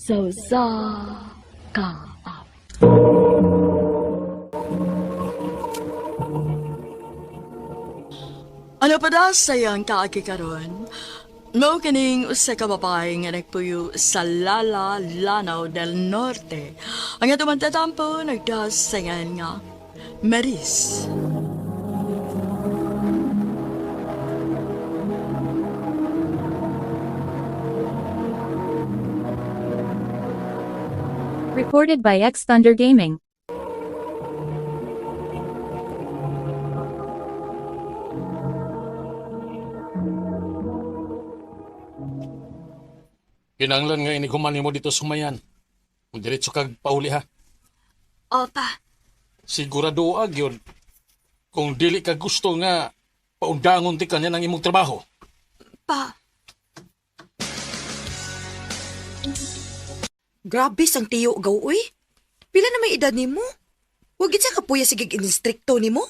Sa usa ka awit. Ano pa da sayang kaagi karon? Mao kining usa ka babae nga nagpuyo sa Lala, Lanao del Norte. Ang atong tatampo nagdasangan nga Maris. Recorded by X Thunder Gaming. Kinanglan nga inighuman nimo dito sumayan. Kung diretso kag pauli ha. Opa, Sigurado ag yun. Kung dili ka gusto nga paundangon ti kanya ng imong trabaho. pa. Grabe sang tiyo gaw uy. Pila na may edad nimo? Wag gid siya kapuya sige instrikto nimo.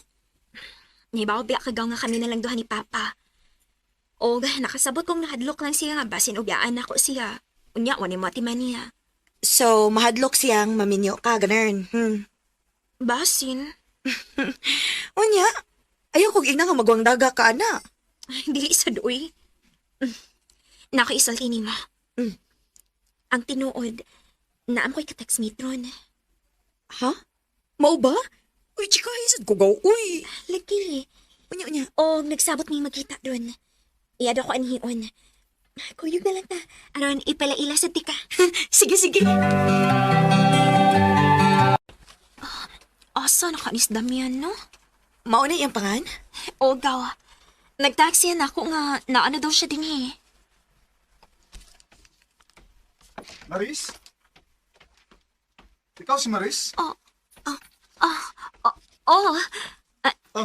Nibaw biya kagaw nga kami nalang duha ni Papa. Og nakasabot kong nahadlok lang siya nga basin ubyaan nako siya. Unya wa ni mo atiman niya. So, mahadlok siyang maminyo ka ganern. Basin? Unya, ayaw kog ingna nga magwang daga ka ana. Ay, dili sa doy. Nakaisulti nimo. Ang tinuod, naam ko'y ka-text ron. Ha? Mao ba? Uy, chika, isad ko gaw uy. Lagi. Unya, unya. Og nagsabot may magkita doon. Iyado ko anhion. Kuyog na lang ta. Aron ipalaila sa tika. Sige, sige. Asa na ka ni Damian, no? Mao na iyang pangan? O gaw. Nagtaxi na ako nga naano daw siya din eh. Maris? Ikaw si Maris? Oh. Ah, Oh.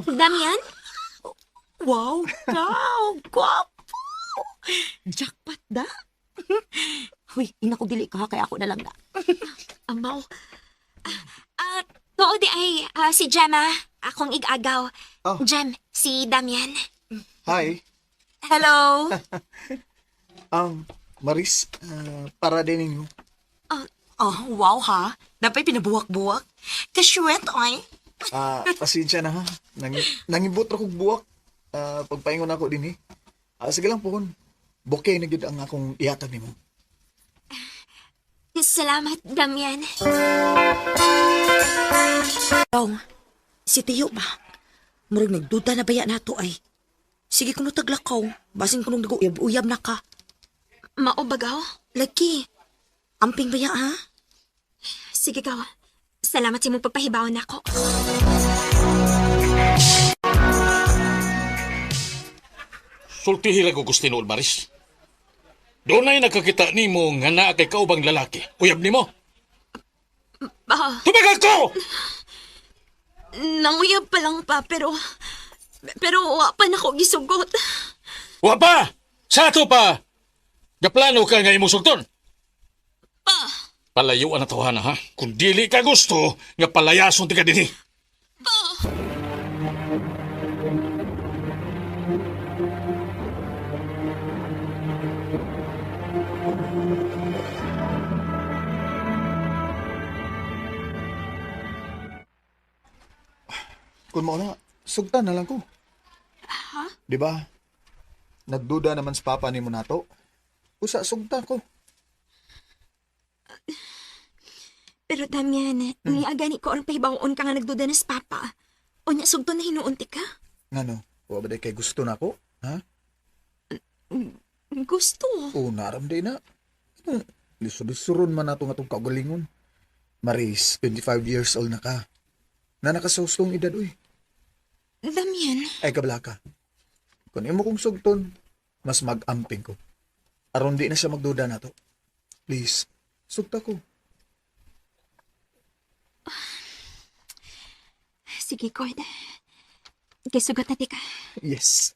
Damian? Wow, wow, gwapo. Jackpot da. Huy, ina ko dili ka kaya ako na lang na. Amaw. Ah, tuo di ay si Gemma. Akong igagaw. Oh. Gem, si Damian. Hi. Hello. Maris, para din ninyo. Oh, wow ha. Napay pinabuwak-buwak. Kaswet oy. Pasensya na ha. Nangibot ra kog buwak. Pagpaingon ako din eh. Sige lang pohon. Bokeh na gyud ang akong ihatag nimo. Salamat, Damian. Aw, si Tiyo ba? Murag nagduda na baya nato ay. Sige kuno taglakaw, basin kuno nag-uyab-uyab na ka. Mao bagaw? Lagi, amping baya ha? Sige gaw. Salamat sa imong pagpahibaw nako. Sultihi lang ko gusto tinuod, Maris. Doon ay nakakita nimo nga naa kay kaubang lalaki. Uyab nimo. Ah, Tumagal ko! nanguyab pa lang pa pero pero wa pa nako gisugot. Wa pa! Sa ato pa! Gaplano ka nga imong sugton. Pa, Palayuan na tawhana ha. Kung dili ka gusto, nga palayason ti ka dinhi. pa. Kung mao na, sugtan na lang ko. Ha? Di ba? Nagduda naman sa papa nimo nato. Usa sugtan ko. Pero Damian, niagani ko ang pahibawoon ka nga nagduda na sa papa. O nya sugto na hinuunti ka? Ngano? Wa ba day kay gusto nako? Ha? Gusto. O naram day na. Ano? Lisod-lisuron man nato nga tong kaugalingon. Maris, 25 years old na ka. Na nakasustong edad uy. Damian, Ay kabla ka. Kung imo kong sugton, mas mag-amping ko. Aron di na siya magduda nato. Please, sugta ko. sige God. Kisugot na ti ka. Yes.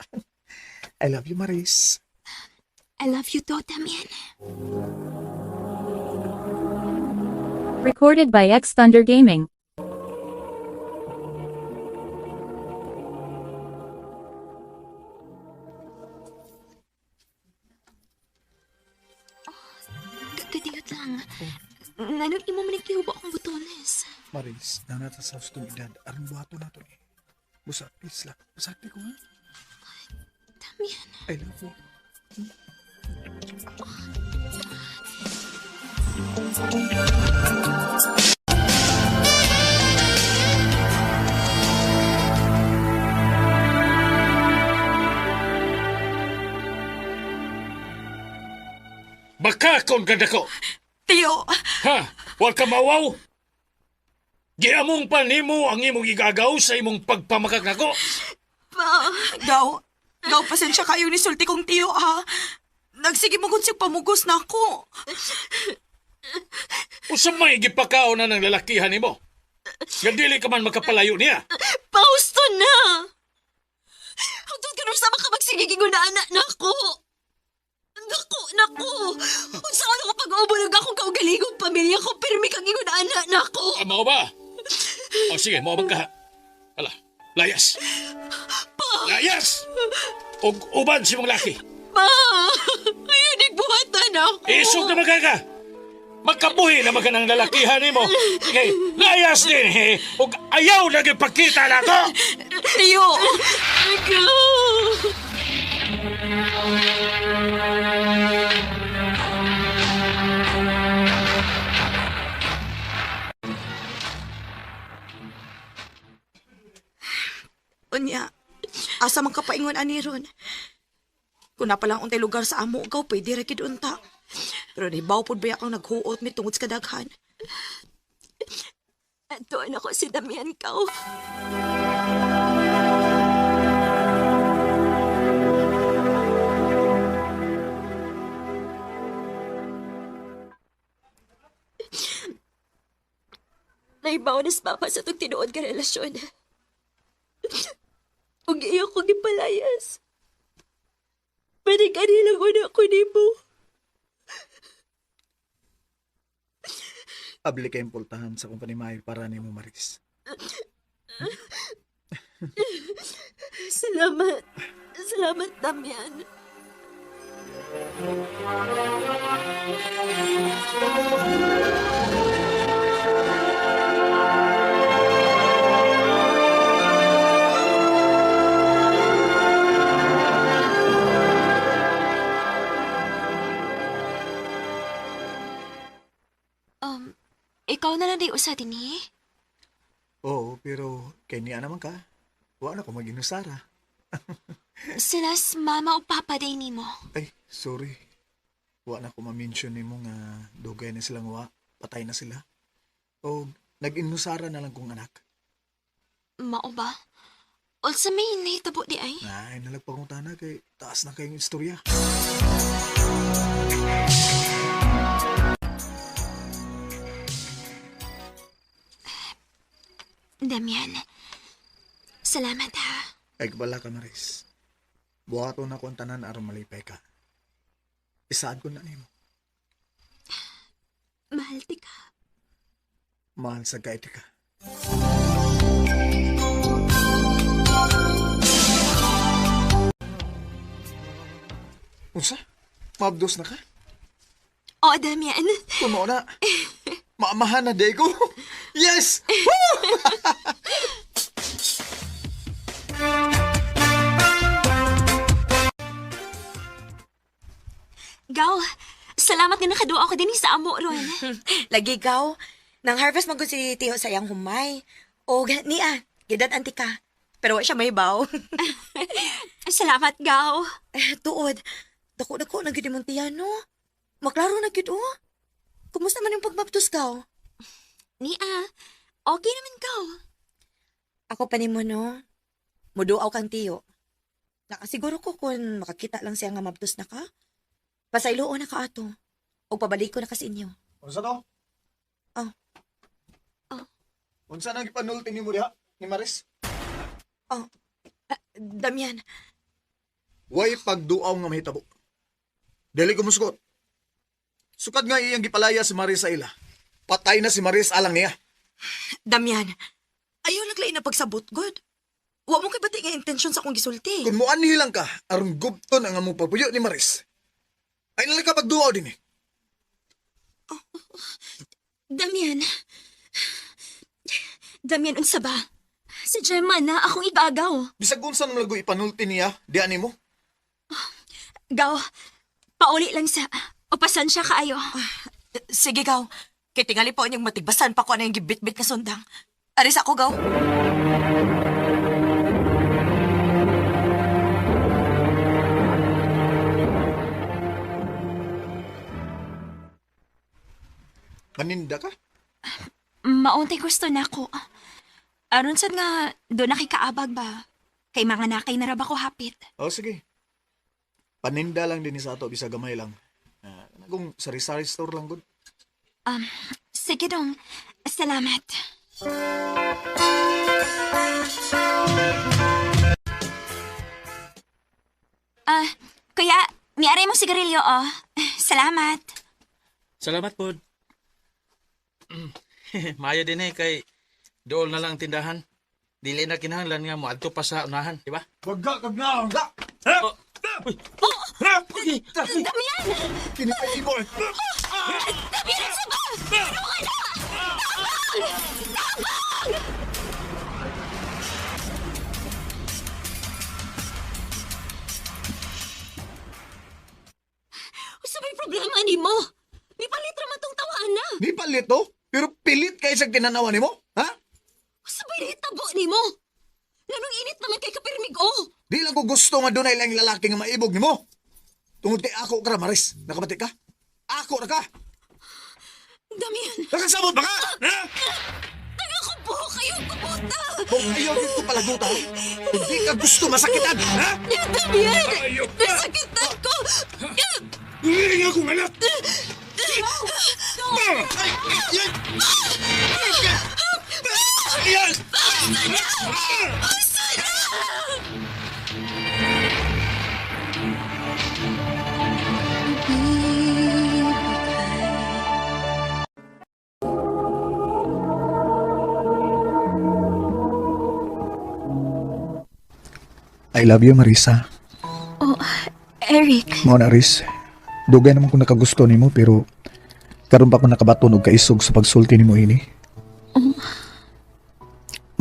I love you, Maris. I love you too, Damian. Recorded by X Thunder Gaming. Kadiyo Ambot lang. Nganong imo man nagkihubo akong butones? Maris, nanata sa hustong edad, aron buhato na to eh. Busa, please lang. Busakti ko ha. Damian. I love you. Baka kon ganda ko. Tiyo, Ha? Wa ka mawaw? Giamong pa nimo ang imong igagaw sa imong pagpamakak nako. Pa, Gaw, gaw, pasensya kayo ni sulti kong tiyo, ha? Nagsige mo kung pamugos na ako. Usa may gipakaon na ng lalakihan nimo. Nga dili ka man makapalayo niya. pausto na! Hangtod ka sama ka magsigiging na anak nako! Nako, nako! Unsa ka ko pag-ubulag akong kaugalingong pamilya ko, pirmi kang ingon anak nako! Ah, mao ba? O sige, mao bang ka? Ala, layas. Layas! Og uban si mong laki. Pa! Ayun, nagbuhatan ako! Isog na magkaka. Magkabuhi na magkanang lalakihan nimo. Sige, layas din eh. Og ayaw na pagkita na ako. Tiyo! Ikaw! Unya, asa man ka paingon ani ron? Kung na palang untay lugar sa amo, gaw, pwede ra gid unta. Pero nahibaw pod ba akong naghuot mi tungod sa kadaghan? Atuan ako si Damian Kao. Naibaw na sa papa sa itong tinuod ka relasyon. Ug iyo ko gipalayas. Pwede ka nilang una ko nimo. Abli kayong pultahan sa kumpanya Mayo para nimo Maris. Salamat. Salamat, Damian. Ikaw na lang di usa din eh. Oo, pero kay niya naman ka. Wa na ko maginusara. Sila mama o papa day nimo. Ay, sorry. Wa na ko ma-mention nimo nga dugay na silang wa. Patay na sila. O nag-inusara na lang kong anak. Mao ba? Unsa may nahitabo di ay? Ay, nalagpangutana kay taas na kayong istorya. Damian, salamat ha. Ay, kabala ka, Maris. Buhato na ko ang tanan aron malipay ka. Isaad ko na nimo. Mahal ti ka. Mahal sa kaiti ka. Unsa? Maabdos na ka? Oo, Damian. Tumo na. Maamahan na day ko. Yes! Gaw, salamat nga nakaduwa ako din sa amo ron. Lagi gaw, nang harvest man gud si tiyo sa iyang humay. O niya, gidad anti ka. Pero wa siya may baw. Salamat, Gaw. Eh, tuod, dako-dako na gid imong tiyan, no? Maklaro na gid, oh. Kumusta man yung pagmaptos gaw? Nia, okay naman, Gaw. Ako pa nimo, no? Muduaw kang tiyo. Nakasiguro ko kung makakita lang siya nga mabdos na ka. Pasayloon na ka ato. O pabalik ko na kasi inyo. Unsa to? Oh. Oh. Unsa nang gipanulti nimo diha ni Maris? Oh, ah, Damian, Way pagduaw nga mahitabo. Dili ko musugot. Sukad nga iyang gipalaya si Maris sa ila. Patay na si Maris alang niya. Damian, ayaw naglain na pagsabot, good. Wa mo kay bati nga intensyon sa akong gisulti. Kung muanhi lang ka, aron gubton ang among pagpuyo ni Maris. Ay nalang ka pagduaw din eh. Oh. Damian. Damian, unsa ba? Si Gemma na akong igagaw. Bisag unsa naman lagoy ipanulti niya, di ani mo. Gaw, pauli lang sa... O pasan siya kaayo. Sige, gaw. Kay tingali pa unyang matigbasan pa ko na yung gibit-bit nga sundang. Aris ako, gaw. Maninda ka? Mauntay gusto na ako. Aron sad nga, doon nakikaabag ba? Kay mga nakay na raba ko hapit. Oh, sige. Paninda lang din sa ato, bisa gamay lang. Ah, kung sari-sari store lang gud. Sige dong, salamat. Ah, kuya, miaray mo sigarilyo, oh. Salamat. Salamat po. Maayo din eh kay dool na lang ang tindahan. Dili na kinahanglan nga moadto pa sa unahan, di ba? Wagga kag naong ga. Oh. Uy. Uy. Damian! Kini kay imo. eh. Damian, sa ba? Ano ka na? Tabang! Tabang! Usa may problema nimo? May palit ra man tong tawaan na. Di palit to, pero pilit kay sa tinanawa nimo, ha? Usa may nahitabo nimo? Nganong init naman kay kapirmig oh. Di lang ko gusto nga dunay lang lalaki nga maibog nimo. Tungod kay ako ka ra, Maris. Nakabati ka? Ako ra ka. Damian, Nakasabot ba ka? Ha? taga ko buho kayo kubuta. Kung ayaw dito palaguta, hindi ka gusto masakitan, ha? Damian, nasakitan ko. Uy, akong anak. Ay! Ay! Ay! I love you, Marisa. Oh, Eric. Mao na, Riz. Dugay naman kung nakagusto nimo pero karon pa ko nakabaton og kaisog sa pagsulti nimo ini.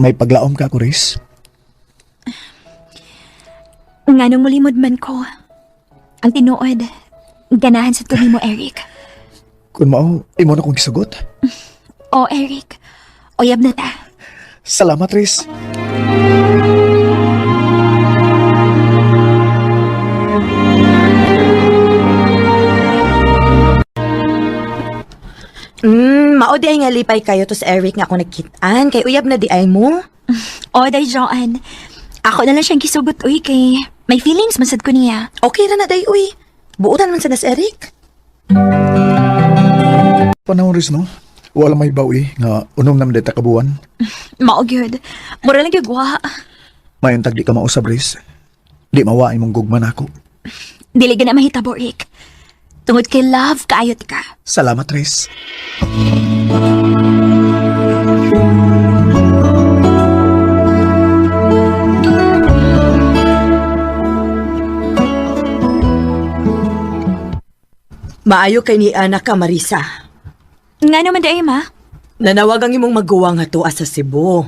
May paglaom ka ako, Riz. Nganong mulimod man ko. Ang tinuod, ganahan sa tuloy mo, Eric. Kung mao, imo na kong gisugot. Oh, Eric. Uyab na ta. Salamat, Riz. Mao di ay nga lipay kayo to sa Eric nga ako nagkitaan. Kay uyab na di ay mo. Oh, day Joanne. Ako na lang siyang gisugot, uy, kay may feelings man sad ko niya. Okay ra na day, uy. Buotan man sa nas Eric. Panahon, Riz, no? Wala may bawi nga unom naman dita kabuan. Mao gyud. Mura lang gyud wa. Mayuntag di ka mausab, Riz. Di mawa imong gugma nako. Dili gana mahitabo, Rick. Tungod kay love kaayot ka. Salamat, Riz. Maayo kay ni anak ka, Marisa. Nga naman day, ma. Nanawag ang imong maguwang nga tuwa sa Cebu.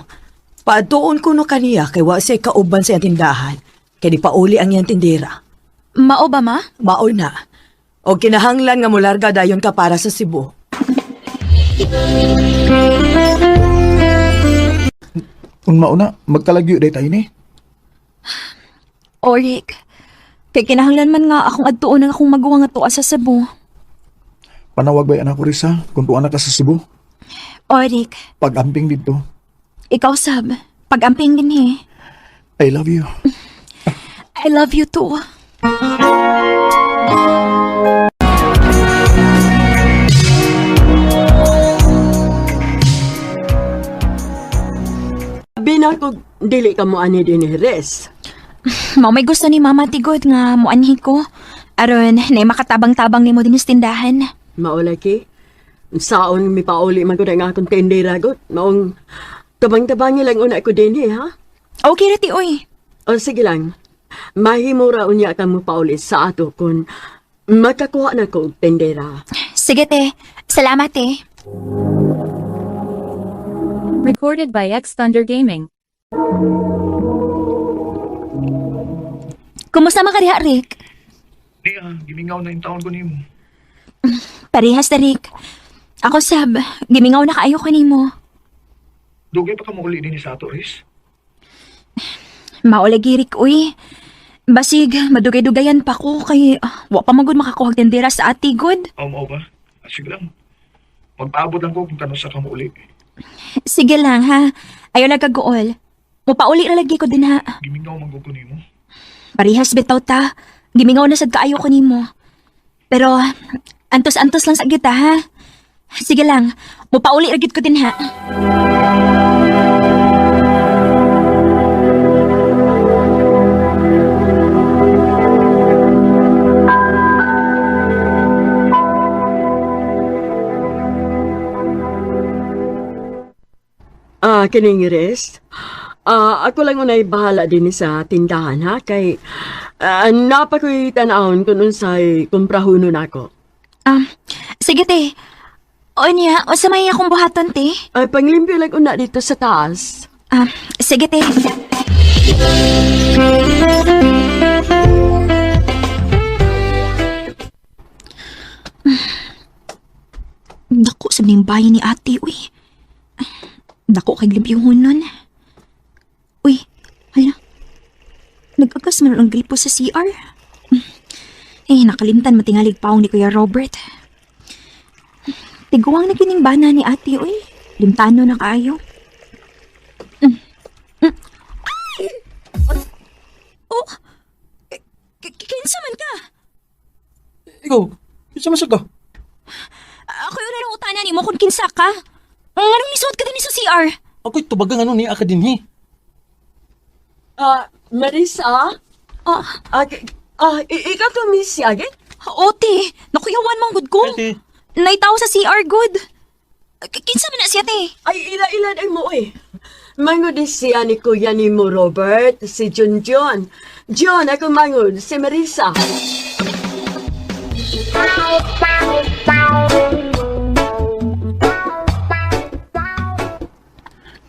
Paadtuon ko no kaniya kay wa siya kauban sa iyang tindahan. Kay di pauli ang iyang tindera. Mao ba, ma? Mao na. O kinahanglan nga mularga dayon ka para sa Cebu. Kung mauna, magkalagyo day tayo ni. O, Rick. Kay kinahanglan man nga akong adtuon ang akong maguwang nga tuwa sa Cebu. Panawag ba anak ko, Riz, ha? Kung tuwa na ka sa Cebu, O, Rick. pag-amping dito. Ikaw, sab. Pag-amping din eh. I love you. I love you too. Binakog, dili ka mo ani din res. Mao may gusto ni Mama Tigod nga muanhi ko. Aron, na makatabang-tabang nimo din sa tindahan. Maulaki. Saon mi pauli man ko na nga akong tindera god. Maong tabang-tabangi lang una ko din eh, ha? Okay ra ti oy. O sige lang. Mahimura unya ka mo pauli sa ato kun makakuha na ko og tindera. Sige, te. Salamat, te. Recorded by X Thunder Gaming. Kumusta man ka diha, Rick? Di ah, gimingaw na yung taon ko nimo. Parehas na, Rick. Ako, Sab, gimingaw na kaayo ko nimo. Dugay pa ka mo uli din sa ato, Riz. Maulagi, Rick, uy. Basig, madugay-dugayan pa ko kay wa pa magud makakuhag tendera sa ati, good. Aw, mao ba? Ah, sige lang. Magpaabot lang ko kung kano sa ka mo uli. Sige lang, ha? Ayaw lang kaguol. Mupauli ra lagi ko din, ha? Gimingaw man ko nimo. Parehas bitaw ta. Gimingaw na sad kaayo ko nimo. Pero, antos-antos lang sa gita, ha? Sige lang, mupauli ra gid ko din, ha? Ah, kining Riz. Ah, ako lang unay bahala din sa tindahan ha kay napa ko'y tan-awon kung unsay kumprahunon nako. Sige, te. Onya, unsa may akong buhaton, te? Ay panglimpyo lang una dito sa taas. Ah, sige, te. Dako sa ning bayan ni ate, uy. Dako kay limpyuhon nun. Uy, hala. Nag-agas man ang gripo sa CR. Eh, nakalimtan matingalig paong ni Kuya Robert. Tiguang na kining bana ni ate, uy. Limtano na kaayo. Oh, kinsa man ka? Ikaw, kinsa man sa ka? Ako yung unang utana nimo kung kinsa ka. Nganong nisuot ka din sa CR? Ako'y tubagang ano ni akadinhi. Ah, Marisa? Ah, Ah, ikaw to Miss Yagit? ote, nakuyawan man gud ko. Ate. Naitaw sa CR good. Kinsa man na siya te? Ay, ila-ilan ay mo eh. Mangod ni siya ni kuya ni mo Robert, si Junjun. John, ako mangod, si Marisa.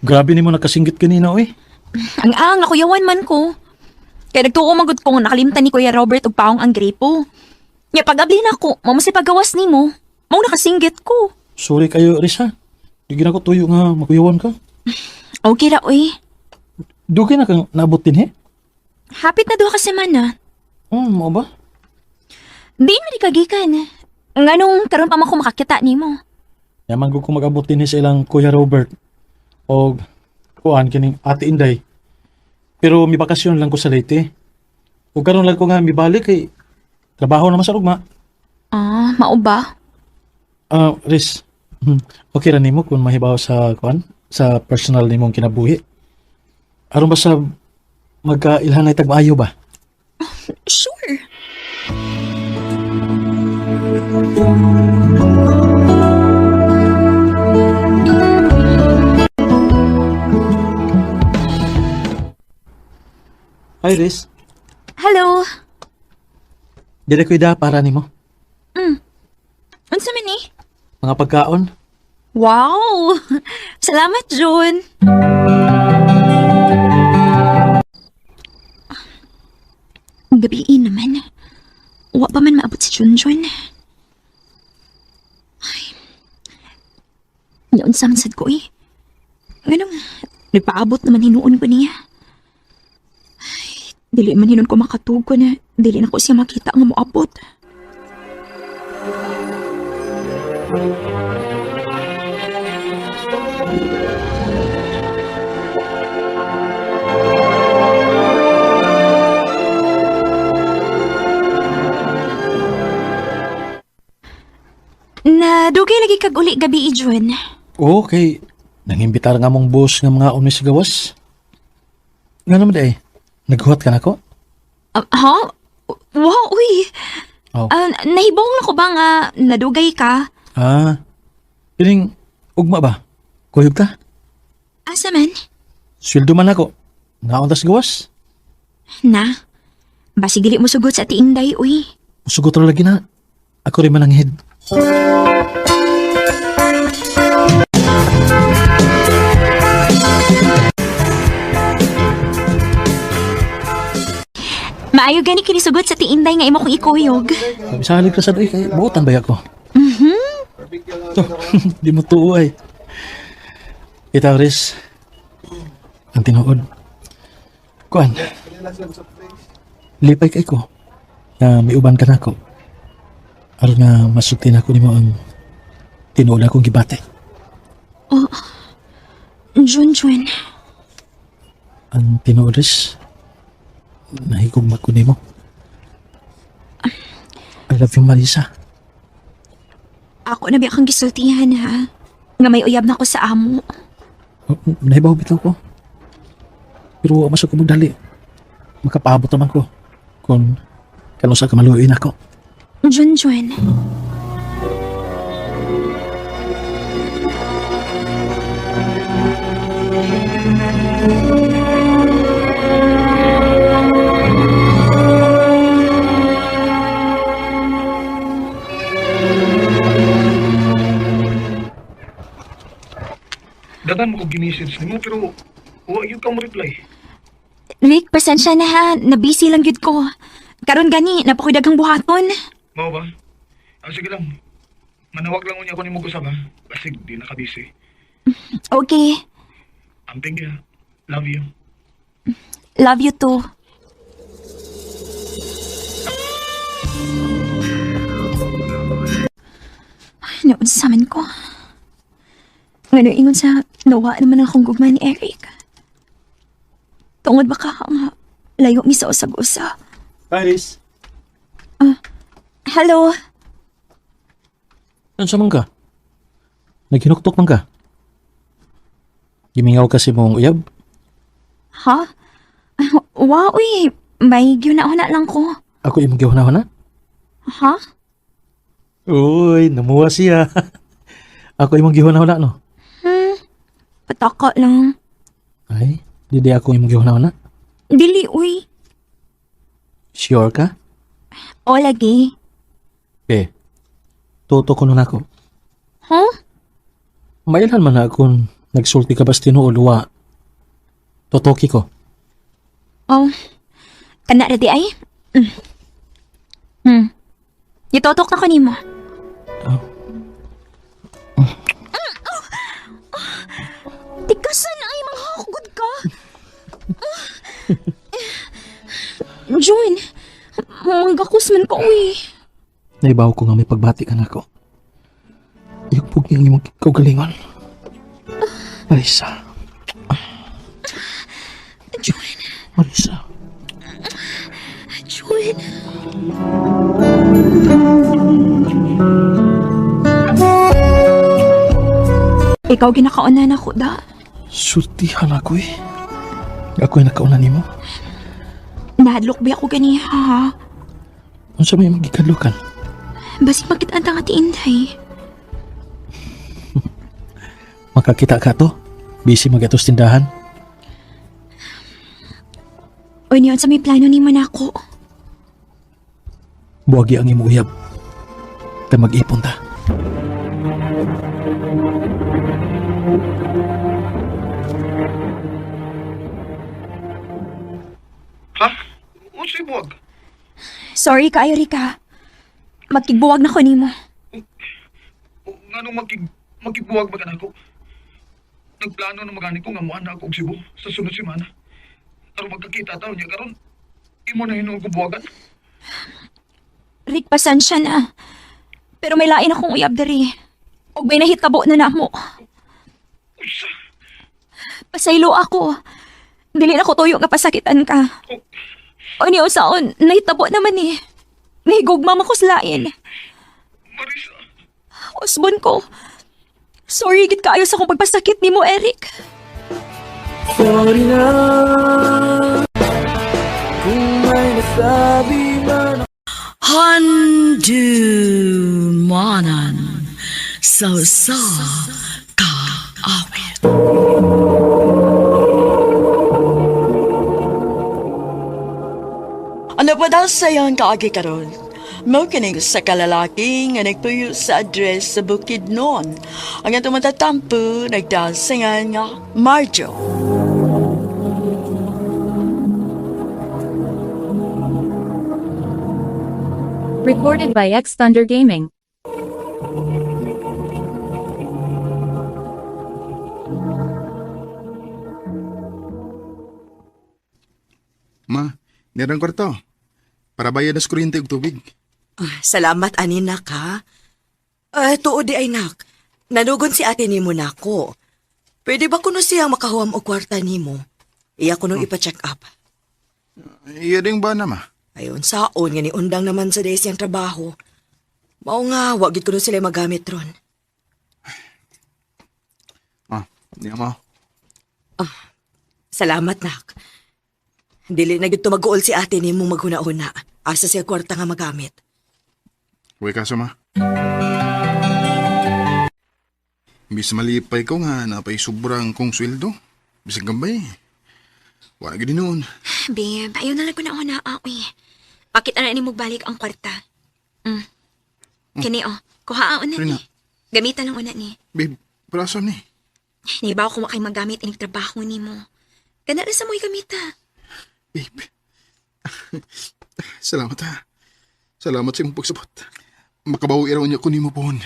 Grabe nimo nakasinggit kanina, oy. Ang ang nakuyawan man ko. Kaya nagtuo man gud ko nga nakalimtan ni Kuya Robert og paong ang gripo. Nya pag-abli na ko, mao man si pagawas nimo. Mao nakasinggit ko. Sorry kayo, Riz, ha? Di gina ko tuyo nga makuyawan ka. Okay ra oy. Dugay na kang naabot din, he? Hapit na duha ka semana. Mao ba? Di man di kagikan. Nganong karon pa man ko makakita nimo. Yaman ko kung mag-abot din sa ilang Kuya Robert o kuan kining Ate Inday. Pero mi bakasyon lang ko sa Leyte. O karon lang ko nga mibalik kay trabaho naman sa ugma. Ah, mao ba? Ah, Riz. Okay ra nimo kung mahibaw sa kuan sa personal nimong kinabuhi. Aron ba sa magkailhanay tag maayo ba? Sure. Hi, Riz. Hello. Dili ko ida para nimo. Unsa man ni? Mga pagkaon. Wow! Salamat, June. Gabiin naman. Wa pa man maabot si Junjun. Ay. Naunsa man sad ko eh. Ganong, nagpaabot naman hinuon ko niya. Ay, dili man hinuon ko makatugo na dili na ko siya makita nga moabot. Na dugay lagi kag uli gabi, Jun. Okay. Nangimbitar nga mong boss nga mga umi sa gawas. Nga naman eh, naghuhat ka na ko? Ah, ha? Wow, uy. Oh. Ah, nahibong na ko ba nga nadugay ka? Ah, piling ugma ba? Kuyog ta? Asa man? Sweldo man ako. Nga untas gawas? Na. Basig dili mo sugot sa ati Inday, uy. Musugot ra lagi na. Ako rin man ang head. Maayo gani kinisugot sa tiinday nga imo kong ikuyog. Misalig ka sa doy kay buotan ba ako? Mhm. To, di mo tuo ay. Itaw, Riz. Ang tinuod. Kuan. Lipay kay ko. Na miuban ka nako. Aron nga masulti nako nimo ang tinuod akong gibate. Junjun, Ang tinuod, Riz. Nahigugma ko nimo. I love you, Marisa. ako na biya kang gisultihan ha. Nga may uyab na ko sa amo. Nahibaw bitaw ko. Pero wa masog ko magdali. Makapaabot naman ko. Kung kanusa ka maluoy nako. Junjun. Datan mo ko ginisage nimo pero wa gyud ka mo reply. Rick, pasensya na ha. Nabisi lang gyud ko. Karon gani, napakoy daghang buhaton. Mao ba? Ah, sige lang. Manawag lang unya ko nimo usab ha. Basig di na ka busy. Okay. Amping ka. Love you. Love you too. Ay, naunsa man ko. Ngano ingon sa nawa naman akong gugma ni Eric. Tungod ba ka nga layo mi sa usag-usa. Hi, Riz. Hello. Ano man ka? Naghinuktok man ka? Gimingaw kasi mong uyab? Ha? Wow, uy. May gyuna-una lang ko. Ako imong gihuna-huna? Ha? Uy, namuha siya. Ako imong gihuna-huna, no? Pataka lang. Ay, di di ako imong gihuna-huna. Dili, uy. Sure ka? O, lagi. Eh, toto ko nun ako. Huh? Mailhan man na kung nagsulti ka ba sa tinuod wa. Totoki ko. Oh, kana ra di ay. Mm. Gitotok na ko nimo. Oh. Tikasan ay manghakugod ka. Jun, manggakus man ko uy. Naibaw ko nga may pagbati ka nako. Iyugpog niya ang imong kaugalingon. Marisa. Jun, Marisa. Jun. Ikaw ginakauna na ko da. Sultihan ako eh. Ako ay nakauna nimo. Nahadlok ba ako ganiha ha? Unsa may magikadlukan? Basig magkita ang ati Inday. Makakita ka to? Busy magatos tindahan? O niyon sa may plano ni Manako. Buwagi ang imong uyab. Kay mag-ipon ta. Ha? Unsay buwag? Sorry kaayo Rika. Magkigbuwag na ko nimo. Nganong magkigbuwag ba kanako? Nagplano na magani ko nga muana ako og Cebu sa sunod semana. Aron magkakita ta unya karon imo na hinuon ko buwagan. Rick, pasensya na. Pero may lain akong uyab diri. Og may nahitabo na namo. Unsa? Pasaylo ako. Dili na ko tuyo nga pasakitan ka. O niyo saon, nahitabo naman eh. Nahigugma man ko sa lain. Marisa, Usbon ko. Sorry gid kaayo sa akong pagpasakit nimo, Eric. Handumanan sa sa kaawit. Ano pa daw sa iyang kaagi karon? Mao kining usa ka lalaki nga nagpuyo sa address sa Bukidnon. Ang atong matatampo nagdasingan nga Marjo. Recorded by X Thunder Gaming. Ma, nirang kwarto. Para bayad na sa kuryente ug tubig. Ah, salamat, ani nak, ha? Ah, tuod di ay nak. Nanugon si ate nimo nako. Pwede ba kuno siya makahuam og kwarta nimo? Iya kuno ipa-check up. Iya ding ba na, ma? Ayon saon nga ni undang naman sa days siyang trabaho. Mao nga, wa gid kuno sila magamit ron. Ah, niya ma. Salamat, nak. Dili na gid tumaguol si ate nimo maghuna-huna. Asa siya kwarta nga magamit. Uy kaso, ma. Imbis malipay ko nga, napay sobrang kong sweldo. Bisag gambay. Wala gid noon. Babe, ayaw na lang ko na una eh. Bakit na ni balik ang kwarta? Mm. Kini oh, kuha una Rina. ni. Gamitan lang una ni. Babe, para ni? Nibaw ko kay magamit inig trabaho nimo. Kana ra sa mo'y gamita. Babe. Salamat ha. Salamat sa imong pagsabot. Makabawi raw niya ko nimo pohon.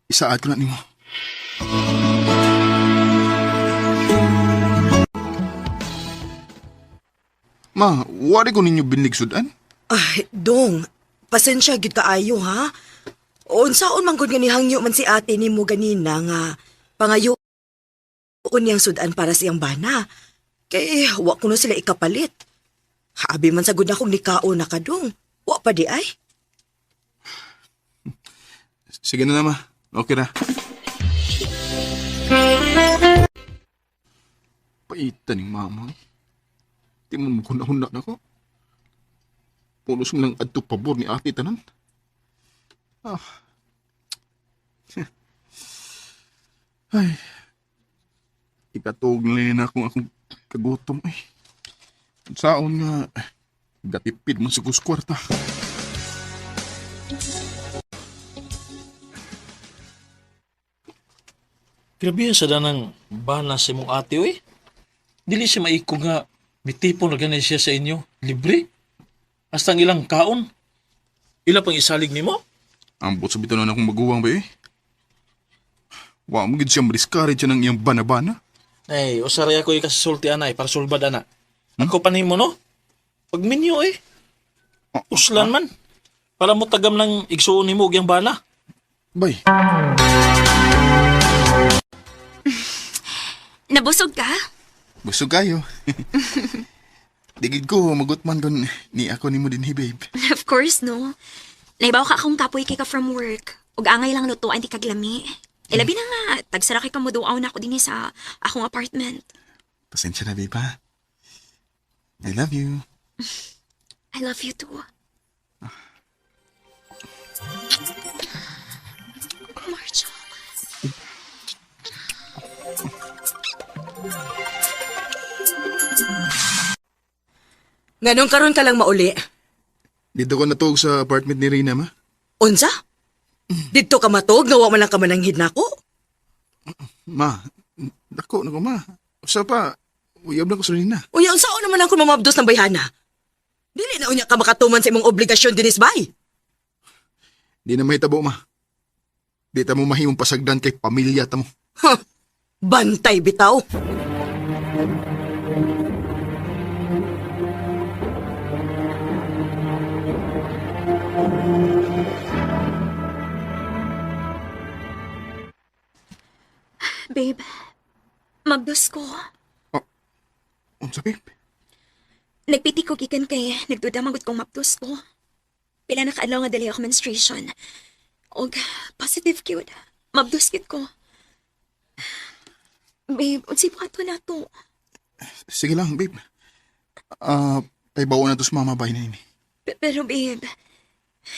Isaad ko na nimo. Ma, wari ko ninyo binligsudan? Ay, dong. Pasensya gid kaayo ha. Unsaon man gud nga nihangyo man si ate nimo ganina nga pangayo niyang sudan para sa iyang bana. Kay wa kuno sila ikapalit. Habi man sa gud akong nikaon na kadong. Wa pa di ay. Sige na na, ma. Okay na. Paitan ni mama. eh. Di mo maghuna-huna na ko. Pulos mo lang adto pabor ni ate tanan. Ah. Ay. Ikatog na akong akong kagutom ay. Saon nga gatipid mo sa kwarta. Grabe sa danang bana sa imong ate oy. Dili siya maiko nga mitipon na ganay siya sa inyo. Libre. Hasta ang ilang kaon. Ila pang isalig nimo? Ambot sa bitaw na akong maguwang ba eh. Wa mo gid siya ma-discourage siya ng iyang bana-bana. Ay, usaray ako ikasulti anay para sulbad ana. Ako pa nimo no? Pag minyo eh. Uslan man. Para mo tagam ng igsuon nimo og iyang bana. Bay, Nabusog ka? busog kayo. Digid ko, magutman kon ni ako nimo dinhi, babe. Of course, no. Naibaw ka akong kapoy kay ka from work. Ug angay lang lutuan di kaglami. E labi na nga, tagsara kay kamuduaw na ako dinhi sa akong apartment. Pasensya na, babe, ha? I love you. I love you too. Marjo. Nganong karon ka lang mauli? Dito ko natuog sa apartment ni Reyna, ma. Unsa? Didto ka matog nga wa man lang ka mananghid nako. Ma, dako na ko, ma. Usa pa, uyab na ko sa Reyna. Unya unsaon naman ako mamabdos ng bayhana? Dili na unya ka makatuman sa imong obligasyon dinis bay. Di na mahitabo, ma. Di ta mo mahimong pasagdan kay pamilya ta mo. Huh. Bantay bitaw. Babe, mabdos ko. Unsa, babe? Nagpiti ko gikan kay nagduda magud kong mabdos ko. Pila na kaadlaw nga dali ako menstruation. Og positive gyud. Mabdos gyud ko. Babe, unsay buhaton nato? Sige lang, babe. Ah, paibawa na to sa mama bay na ini. Pero babe,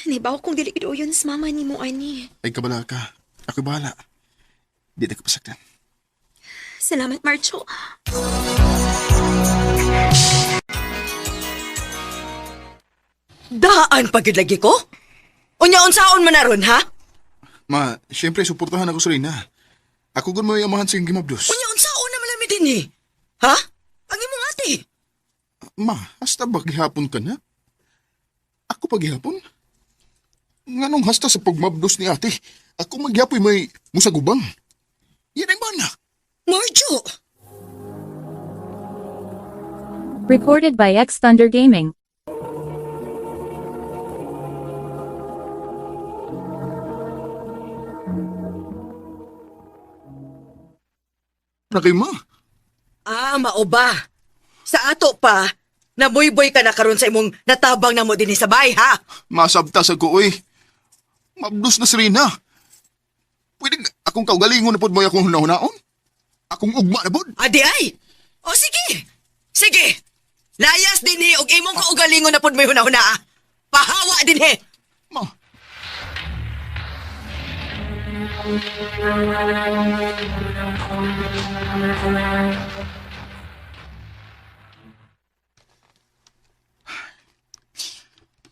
naibaw kong dili gid uyon sa mama nimo ani. Ay kabala ka. Ako'y bahala. Di ta ka pasagdan. Salamat, Marcho. Daan pa gyud lagi ko? Unya unsaon man na ron, ha? Ma, siyempre suportahan ako sa Rina. Ako gun mo amahan sa iyong gimabdos. Unya unsaon na malami din eh. Ha? Ang imong ate. Ma, hasta ba gihapon ka na? Ako pa gihapon? Nganong hasta sa pagmabdos ni ate? Ako magyapoy may musagubang. Yan ay mana. Marjo! Recorded by X Thunder Gaming. Na kay ma. Ah, mao ba? Sa ato pa, nabuyboy ka na karon sa imong natabang na mo dinhi sa bay, ha? Masabta sa ko, oy. Mabdos na si Rina. Pwede akong kaugalingon na pod mo akong hunahunaon? Akong ugma na pod? Adi ay! O sige! Sige! Layas dinhi og imong kaugalingon na pud may hunahuna. ah. Pahawa dinhi! Ma,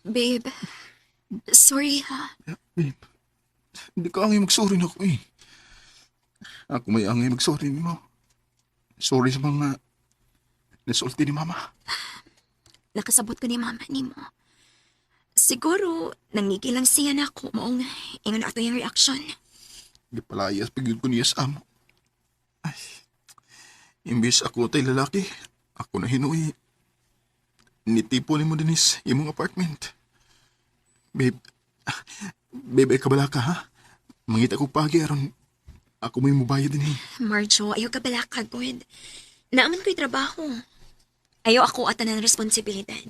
Babe, sorry ha. babe. Hindi ka angay magsorry na ako eh. Ako may angay magsorry ni mo. Sorry sa mga nasulti ni mama. Nakasabot ko ni mama ni mo. Siguro, nangigil lang siya na ako. Maong, ingon ato yung reaction. Gipalayas pagyud ko niya sa amo. Ay, imbis ako tay lalaki, ako na hinuy. Nitipo ni mo dinis imong apartment. Babe, babe, ay kabala ka ha? Mangita ko pagi aron ako may mubayad din eh. Marjo, ayaw ka bala kagod. Naaman ko'y trabaho. Ayaw ako at tanan responsibilidad.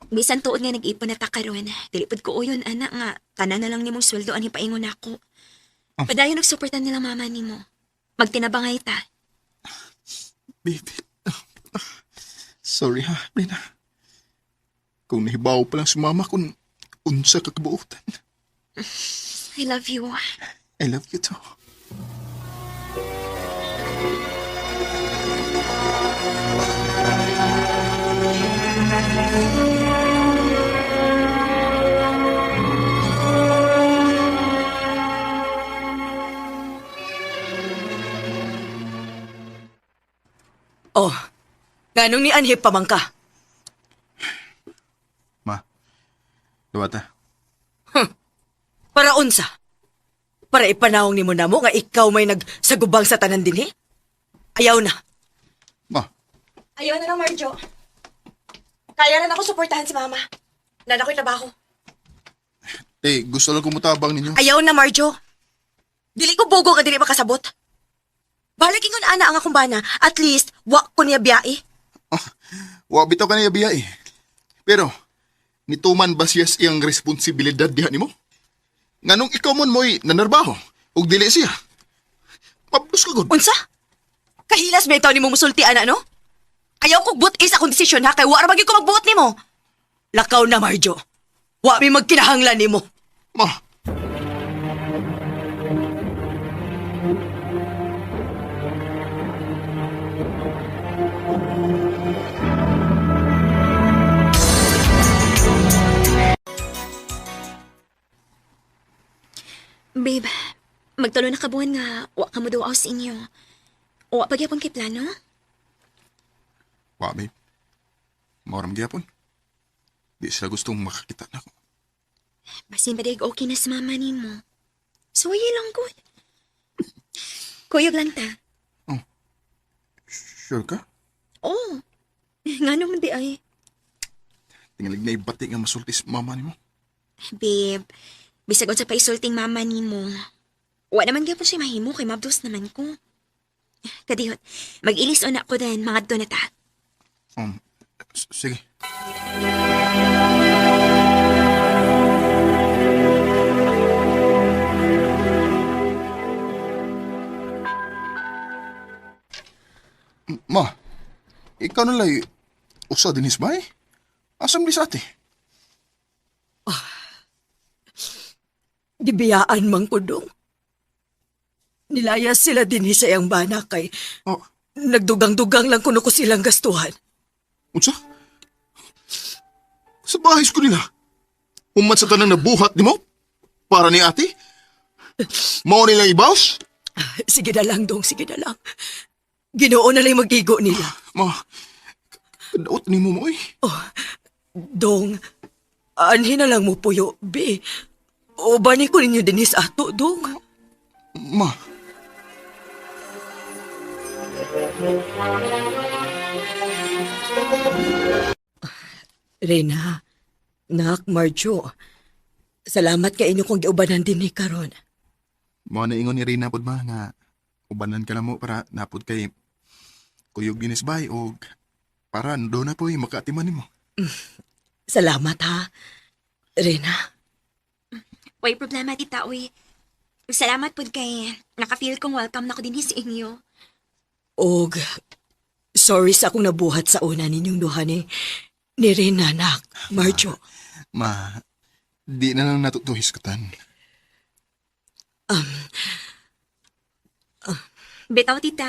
Bisan tuod nga nag-ipon na ta karon, dili pud ko uyon ana nga tanan na lang nimong sweldo ani paingon nako. Padayon nagsuportan nila mama nimo. Magtinabangay ta. Babe, sorry ha, Rina. Kung nahibaw pa lang si mama kung unsa ka kabuotan. I love you. I love you too. Oh, nganong ni anhip pa man ka? Ma, duwata. Para unsa? Para ipanawong nimo namo nga ikaw may nagsagubang sa tanan dinhi? Ayaw na. Ma, Ayaw na lang, Marjo. Kaya na ako suportahan si Mama. Nana ko'y trabaho. eh, gusto lang kumutabang ninyo. Ayaw na, Marjo. Dili ko bugo nga dili makasabot. Balik ingon ana ang akong bana. At least, wa ko niya biyai. Wa bitaw ka niya biya eh. Pero, nituman ba siya sa iyang responsibilidad diha nimo? Nganong ikaw mon mo'y nanarbaho, ug dili siya. Mabdos ka gud. Unsa? Kahilas ba itaw nimo musulti ana no? Ayaw kog but-is akong desisyon ha kay wa ra magyud ko magbuot nimo. Lakaw na, Marjo. Wa mi magkinahanglan nimo. Ma, Babe, magtulo na ka buwan nga wa ka mo duaw sa inyo. Wa pagyapon kay plano? wa babe. Maoram gyapon. Di sila gustong makakita na ako. Basin ba daig okay na sa mama nimo? Suwayi lang gud. Kuyog lang ta. Sure ka? Oh. Ngano man di ay. Tingalig na ibati nga masulti sa mama nimo. Babe, bisag unsa pa isulting mama nimo. Wa naman gyapon siya mahimo kay mabdos naman ko. Kadihot, mag-ilis una ko then mangadto na ta. Sige. Ma, ikaw na lay, usa dinis ba eh? Asam di sa ate? Gibiyaan man ko dong. Nilayas sila dinhi sa iyang bana kay Oh, nagdugang-dugang lang kuno ko silang gastuhan. unsa? Sa bahis ko nila. Human sa tanang nabuhat ni mo? Para ni ate? Mao nilang ibaws? Sige na lang, Dong. Sige na lang. Ginoo na lang mag-igo nila. Ma, kadaot ni mo mo eh. Dong, anhin na lang mo puyo, be. O bani ko ninyo dinis ato, Dong. Ma, Reyna, nak, Marjo, salamat kay inyo kong giubanan din ni karon. mao na ingon ni Rina pod ma nga ubanan ka na mo para napod kay kuyog dinis bay og para do na po makaatiman nimo. Salamat ha, Reyna. Way problema, tita, uy. Salamat po kay naka-feel kong welcome na ko din sa inyo. Og, sorry sa akong nabuhat sa una ninyong duha ni Reyna, nak, Marjo. Ma, di na lang natutuhis kutan. Bitaw, tita.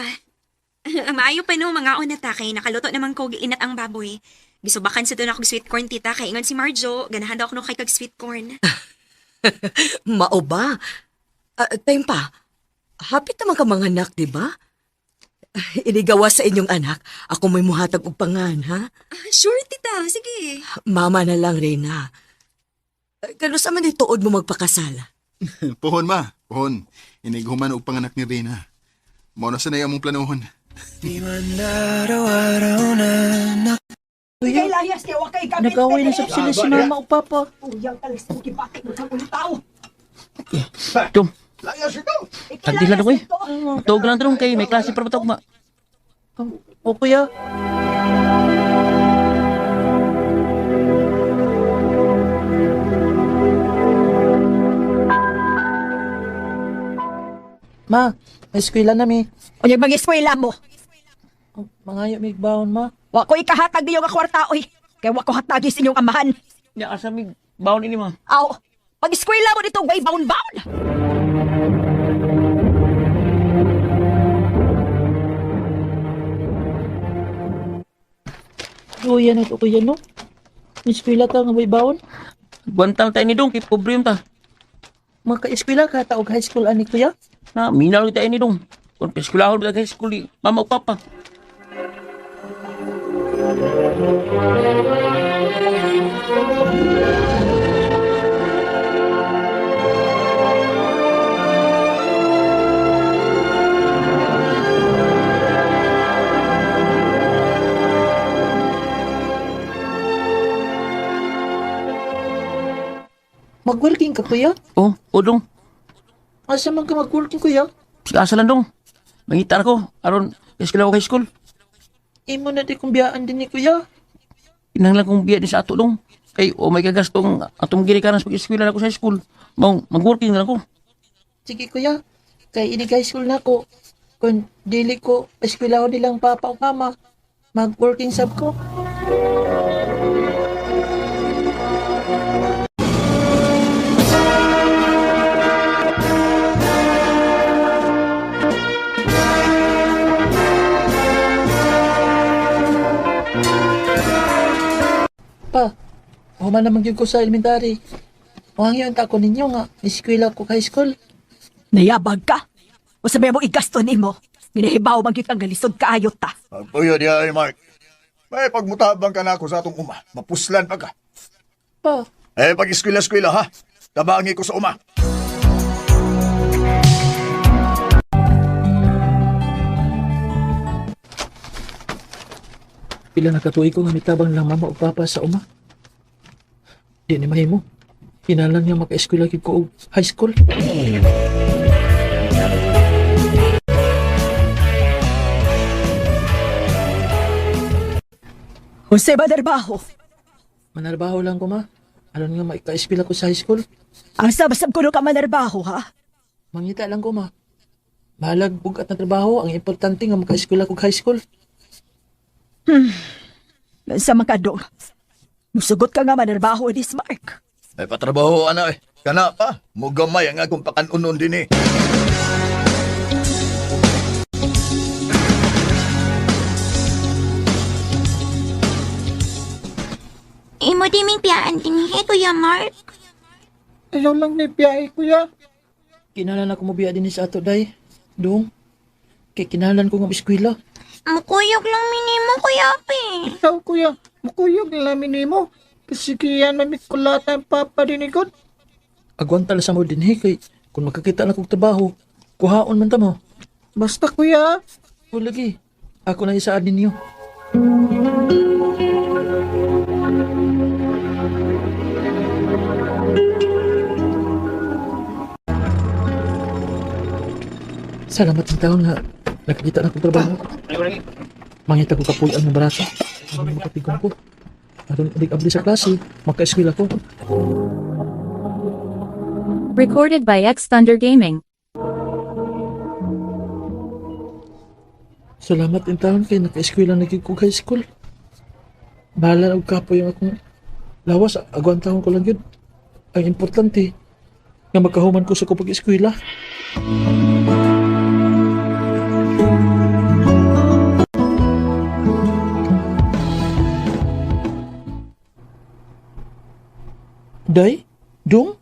Maayo pa no, mga una ta kay nakaluto naman ko inat ang baboy. Gisubakan sa doon ako sweet corn, tita. Kay ingon si Marjo, ganahan daw ako no kay kag sweet corn. Mao ba? Time pa, hapit naman ka mga anak, di ba? Inigawa sa inyong anak, ako may muhatag og pangan, ha? Sure, tita. Sige. Mama na lang, Reyna. Kano sa man tuod mo magpakasal? Pohon ma, pohon. Inighuman og panganak ni Rina. Mao na sanay among planohon. Nag-away na sab sila si mama o papa. Dong, Layas ito! tagdi lang ako eh. Tuog lang dong kay may klase pa ba ma. O kuya, Ma, may eskwela na mi. Unya mag-eskwela mo. Mangayo mig baon ma. Wa ko ikahatag niyo nga kwarta oy. Kay wa ko hatagi sa inyong amahan. Nya asa mig baon ini ma. Aw, pag-eskwela mo dito way baon-baon. Kuya na to kuya no. May eskwela ta nga may baon. Guantal tayo ni dong kay pobre ta. Maka-eskwela ka ta og high school ani kuya. Na minal tayo ni dong. Kung eskwelahon ba high school di mama ug papa. Mag-working ka kuya? Oh, o dong. Asa man ka mag-working kuya? Sige asa lang dong. Mangita na ko aron eskwela ko high school. Imo na di kong biyaan din ni kuya. Kinahanglan kong biya ni sa ato dong. Kay o may kagastong atong ginikanan sa pag-eskwela na ko sa high school. Mao mag-working na lang ko. Sige kuya, kay ini high school na ko. Kung dili ko eskwela nilang papa o mama, mag-working sab ko. Pa, human naman gyud ko sa elementary. Wangyo ang tako ninyo nga, eskwela ko high school. Nayabag ka. Usa may mo igasto nimo. Ginahibaw man gyud kang galisod kaayo ta. Pagpuyo diya ay, Mark. May pagmutabang ka na ako sa atong uma. Mapuslan pa ka. Pa, Eh, pag eskwela-eskwela ha. Tabangi ko sa uma. Pila na katuig ko nga mitabang lang mama o papa sa uma. Di ni mahimo. Kinalan niya maka-eskwela gyud ko og high school. Jose Badarbaho. Manarbaho lang ko ma. Aron nga maka-eskwela ko sa high school. Ang sabasab ko no ka manarbaho ha. Mangita lang ko ma. Bahalag bugat na trabaho, ang importante nga maka-eskwela ko og high school. Sa mga dong. Musugot ka nga manarbaho ni Mark. Ay, patrabaho, ana eh. Kana pa, mugamay ang akong pakanunon din eh. Imo di ming piyaan din he, Kuya Mark. Ayaw lang ni biyahe, kuya. Kinahanglan ako mobiya din sa ato, day. Dong. Kay kinahanglan ko nga eskwela. Mukuyog lang minimo, Kuya Api. Ikaw, kuya, mukuyog na namin nimo. Kasi kaya mamikulata ang papa dinikod. Agwanta lang sa mo dinhi kay kung makakita na kog trabaho, kuhaon man ta mo. Basta, kuya. O lagi, ako na isaad ninyo. Salamat sa taon nga nakakita na kong trabaho. Mangita ko kapuy ang braso. Ang makatigong ko. Aron ulit abli sa klase, maka-eskwela ko. Recorded by X Thunder Gaming. Salamat in taon kay naka-eskwela na gyud ko high school. Bahala na og kapoy ang akong lawas, agwantahon ko lang yun. Ang importante, nga magkahuman ko sa ko pag-eskwela. Day, dong,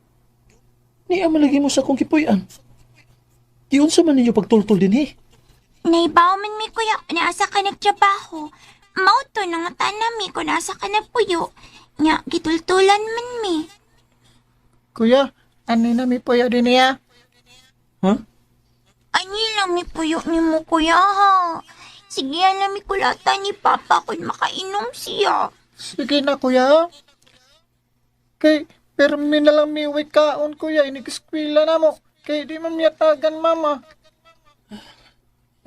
niya malagi mo sa akong kipuy-an. Giunsa man ninyo pagtultol din eh. Naibaw man mi, Kuya, naasa ka nagtrabaho. Mao to nangutana mi kung nasa ka nagpuyo. Nya, gitultulan man mi. Kuya, ano na mi puya din niya? Ha? Ani lang mi puyo ni mo, Kuya, ha? Sige, alam mi kulata ni Papa kung makainom siya. Sige na, kuya. Kay, permi na lang mi uwi kaon, kuya. Inig-eskwela na mo. Kay, di man miyatagan, mama.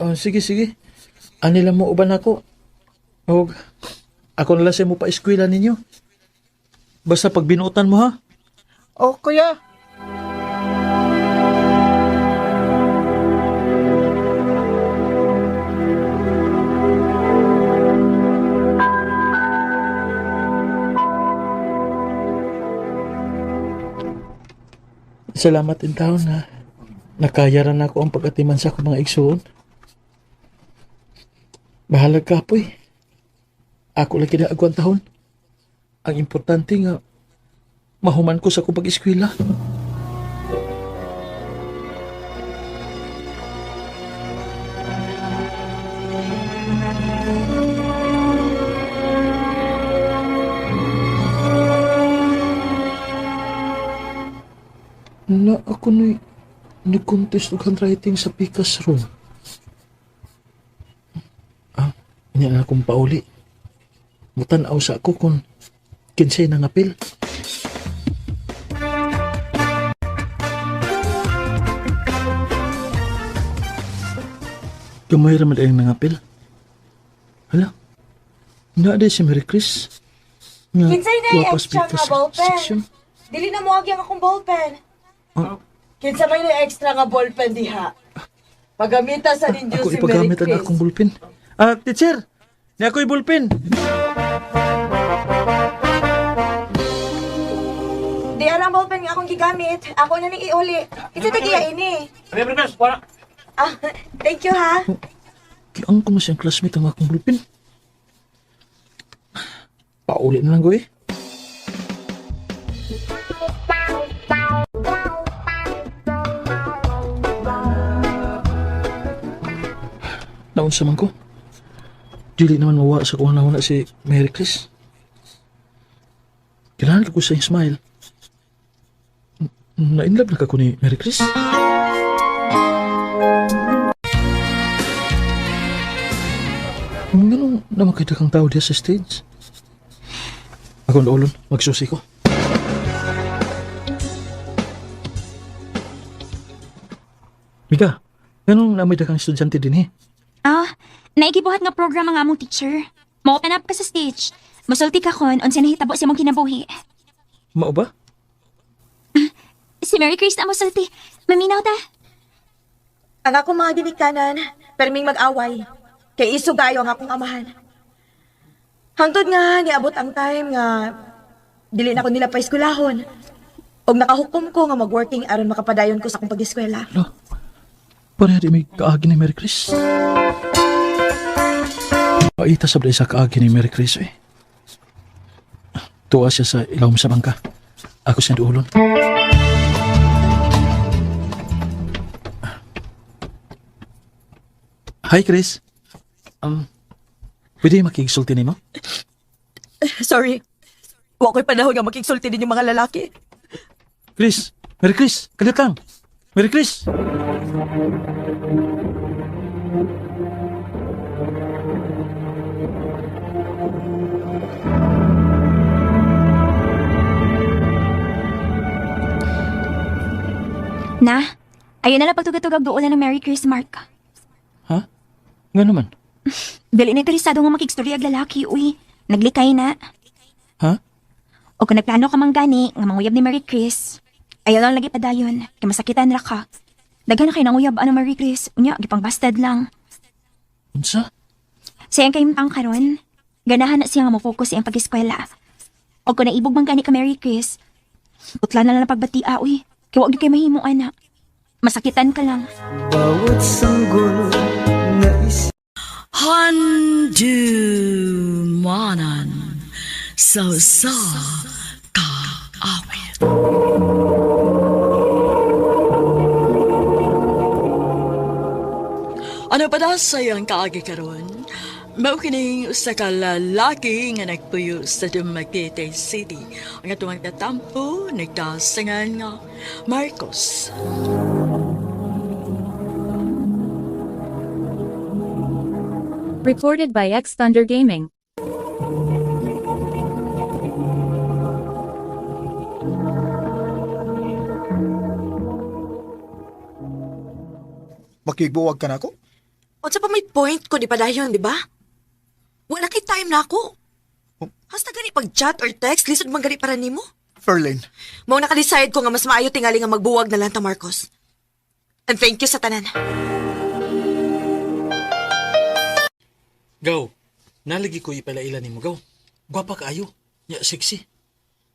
Oh, sige, sige. Ani lang mo uban ako. Og ako na lang sa mo pa eskwela ninyo. Basta pag binuotan mo ha. Oh, kuya. Salamat in taon na nakaya ra nako ang pag-atiman sa akong mga igsuon. Bahalag ka poy. Ako lang kinaagwan tahon. Ang importante nga mahuman ko sa akong pag-eskwela. Na ako ni ni-contest og handwriting sa Pikas room. Ah, niya na akong pauli. Mutan-aw sa ako kung kinsay nangapil. Gamay ra man ang nangapil. Hala, naa di si Mary Chris. Nga, Kinsay na kuha pa extra sa nga Pikas ballpen? section. Dili na mo ang akong ballpen. Ah. Kinsa may na extra nga ballpen diha? Pagamita sa ninyo Ako si Mary ipagamit ang Chris. akong bullpen. Ah, teacher! Ni ako'y bullpen. Di alam ballpen nga akong gigamit. Ako na ning iuli. Kinsa tagiya ini? Ah, thank you ha. Kiang ko mo siyang classmate ang akong bullpen. Pauli na lang ko eh. Naunsa man ko. Dili naman mawa sa kung nauna si Mary Chris. Kailangan ko sa iyang smile. Na-inlove na ka ko ni Mary Chris. Ganun na makita kang tao diya sa stage. Ako ang ulon, magsusi ko. Mika, ganun na may kang estudyante din eh. Ah, naigibuhat nga program ang among teacher. Mo-open up ka sa stage. Musulti ka kon unsa nahitabo sa imong kinabuhi. Mao ba? Si Mary Chris na musulti. Maminaw ta. Ang akong mga ginikanan, perming mag-away. Kay iso gayo ang akong amahan. Hangtod nga, niabot ang time nga dili na ko nila paeskwelahon. Og nakahukom ko nga mag-working aron makapadayon ko sa akong pag-eskwela. Hala, pareha di may kaagi ni Mary Chris. Paita sa sa kaagi ni Mary Chris eh. Tuwa siya sa ilawom sa bangka. Ako siya duulon. Hi, Chris. Pwede makigsulti nimo? Sorry. Wa ko'y panahon nga makigsulti ninyo mga lalaki. Chris, Merry Chris, kalit lang. Merry Chris. Na, ayun na lang pagtugatugag doon ng Merry Chris, Mark. Ha? Nga naman. Dili na interesado nga makigstorya ag lalaki, uy. Naglikay na. Ha? O kung nagplano ka man gani, nga manguyab ni Merry Chris, ayaw lang lagi padayon, kay masakitan ra ka. Daghan na kay nanguyab ano Merry Chris, unya, gipang busted lang. Unsa? Sayang kay ang karon, ganahan na siya nga mo-focus sa iyang pag-eskwela. O kung naibog man gani ka Merry Chris, putla na lang ang pagbatia, uy. Kay wa gyud kay mahimo ana. Masakitan ka lang. Handumanan sa sa kaawit. Ano pa da sa iyang kaagi karon? Mao kining usa ka lalaki nga nagpuyo sa Dumaguete City. Ang atong tatampo nagtasangan nga Marcos. Recorded by X Thunder Gaming. Makigbuwag ka na ako? Unsa pa may point ko di padayon, di ba? Wala kay time na ako. Hasta gani pag chat or text, lisod man gani para nimo. Fairlane, Mao naka-decide ko nga mas maayo tingali nga magbuwag na lang ta Marcos. And thank you sa tanan. Gaw, nalagi ko ipalaila nimo gaw. Gwapa kaayo. Nya sexy.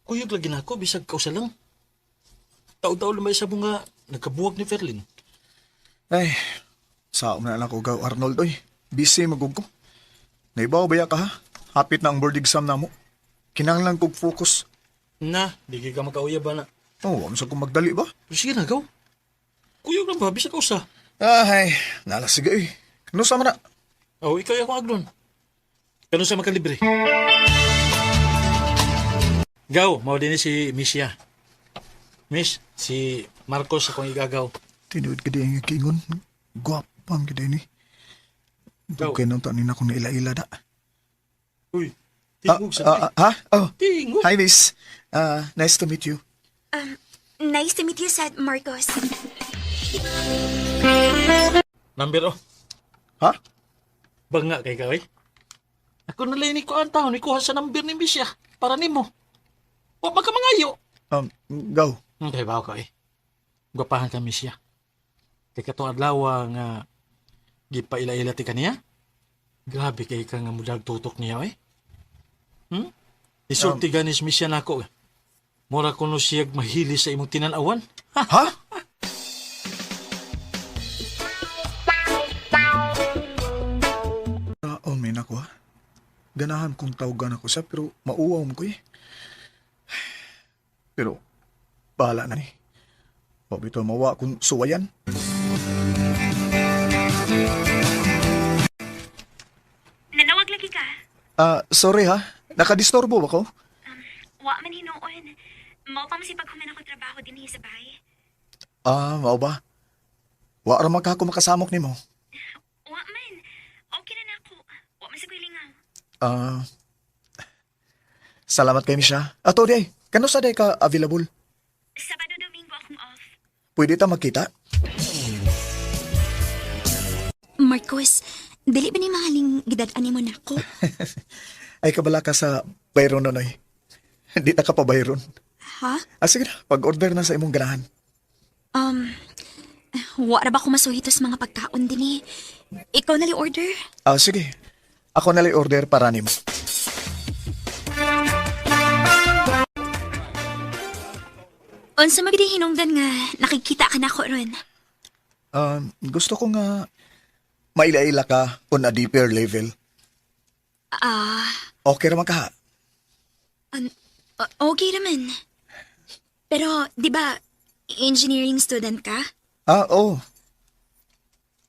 Kuyog lagi nako bisag kausa lang. Taw-taw lumay sa bunga nagkabuwag ni Ferlin. Ay, saom na lang ko gaw Arnold oy. Busy magug ko. Naibaw ba ya ka ha? Hapit na ang board exam na mo. Kinahanglan kog focus. Na, di kay ka makauyab ba na. Oh, sa kong magdali ba? Pero sige na gaw. Kuyog lang ba bisag kausa. Ay, nala sige eh. Kano sa man na? Oh, ikaw yung akong agnon. Kano sa makalibre? Gaw, mao din ni si Misha. Miss, si Marcos akong igagaw. Tinuod ka di ang kingon. Gwapang ka ni. Gaw. Okay nang tanin ako na ila-ila da. Uy, Ah, tingog sa ah, ah, ha? Oh. Tingog. Hi, miss. Ah, nice to meet you. Nice to meet you, sad Marcos. Number oh. Ha? Banga kay ka, oy. Ako na lang ni kuan taon, ikuha sa number ni Misha para nimo. Wa pa ka mangayo. Gaw. Okay, bawo ka eh. Gwapahan ka Misha. Kay katong adlaw nga gipaila-ila ti kaniya. Grabe kay ka nga mudag tutok niya eh. Isulti ganis Misha nako. Eh. Mura kuno siyag mahili sa imong tinanawan. Ha? Oh, may nako ha. Ganahan kong tawagan ako siya pero mauwaw mo ko eh. Pero, bahala na ni. Wa bitaw mawa kung suwayan. Nanawag lagi ka. Ah, sorry ha. Nakadisturbo ba ko? Wa man hinuon. Mao pa masipag human ako trabaho dinhi sa bahay. Ah, mao ba? Wa ra man ka ako makasamok nimo. Wa man. Okay na nako. Wa man sa ko'y lingaw. Ah, salamat kay Misha. Ato di ay, kano sa day ka available? Sabado Domingo akong off. Pwede ta magkita? Marcos, dili ba ni mahaling gidad-an nimo nako? Ay kabala ka sa Bayron nonoy. Hindi ta ka pa Bayron. Ha? Ah, sige na, pag-order na sa imong ganahan. Um, wa ra ba ko masuhitos mga pagkaon dinhi? Ikaw na li order? Ah, sige. Ako na lang order para nimo. Unsa magdi hinungdan nga nakikita ka nako ron? Gusto ko nga maila-ila ka on a deeper level. Ah, Okay ra man ka ha? okay naman. Pero, di ba, engineering student ka? Ah, oo.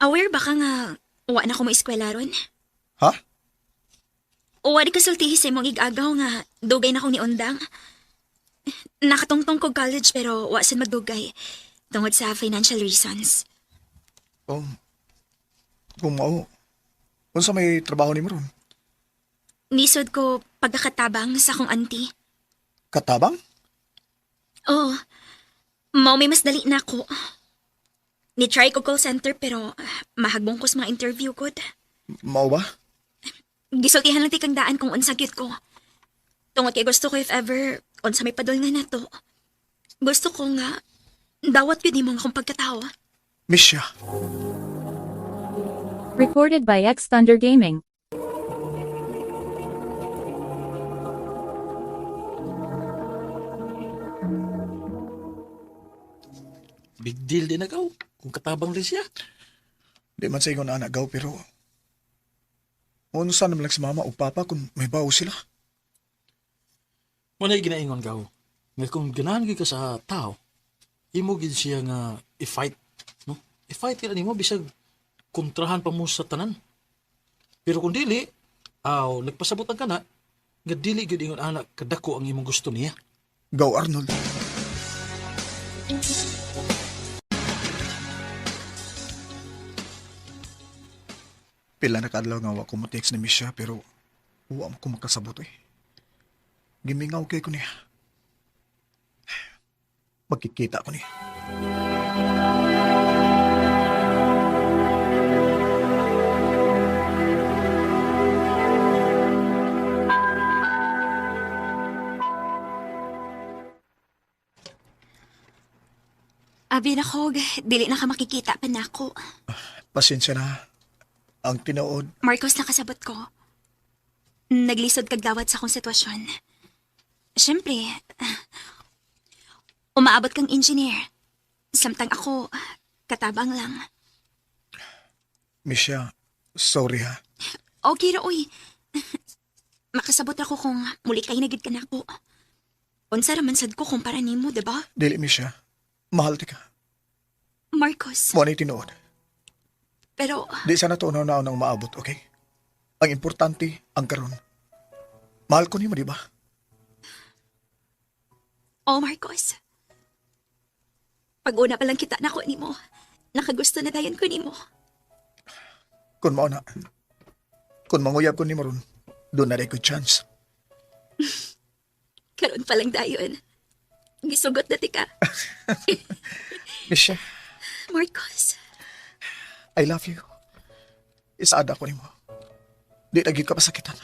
Aware ba ka nga Wa na ko mo eskwela ron. Ha? Wa di kasultihi sa imong igagaw nga dugay na kong niundang. Nakatungtong ko college pero wa sad magdugay tungod sa financial reasons. Oh, kung mao, unsa may trabaho nimo ron? Nisod ko pagkakatabang sa akong auntie. Katabang? Oo. Mao may mas dali na ako. Ni-try ko call center pero mahagbong ko sa mga interview ko. Mao ba? Gisultihan lang ti kang daan kung unsa gyud ko. Tungod kay gusto ko if ever unsa may padol nga nato. Gusto ko nga dawat gyud nimo ang akong pagkatawo. Misha. Recorded by X Thunder Gaming. Big deal din na gaw. Kung katabang rin siya. Di man sa ingon anak gaw pero unsa naman lang si mama o papa kung may bawo sila. Muna ginaingon gaw. Nga kung ganahan gyud ka sa tao, imo gid siya nga i-fight, no? I-fight kila nimo bisag kontrahan pa mo sa tanan. Pero kung dili, aw nagpasabutan ka na nga dili gyud ingon anak kadako ang imong gusto niya. Gaw Arnold. Pila na kaadlaw nga wa ko mo text ni Misha pero wa mo ko makasabot eh. Gimingaw kay ko niya. Magkikita ko niya. Abi na ko, dili na ka makikita pa nako. Pasensya na. Ang tinuod, Marcos, nakasabot ko. Naglisod kag dawat sa akong sitwasyon. Siyempre, umaabot kang engineer. Samtang ako, katabang lang. Misha, sorry ha. Okay ra, uy. Makasabot ako kung muli kay nagid ka nako. Unsa ra man sad ko kung para nimo, 'di ba? Dili Misha, mahal ti ka. Marcos, Mo ni tinuod. pero Di sana to na nang maabot, okay? Ang importante, ang karon. Mahal ko nimo, di ba? oh Marcos. Pag-una pa lang kita nako nimo. Nakagusto na dayon ko nimo. Kung mao na. Kung manguyab ko nimo ron, doon na rin ko chance. Karon pa lang dayon. Gisugot na ti ka. Misha, Marcos, I love you. Isaada ko nimo. Di na gyud ka pasakitan.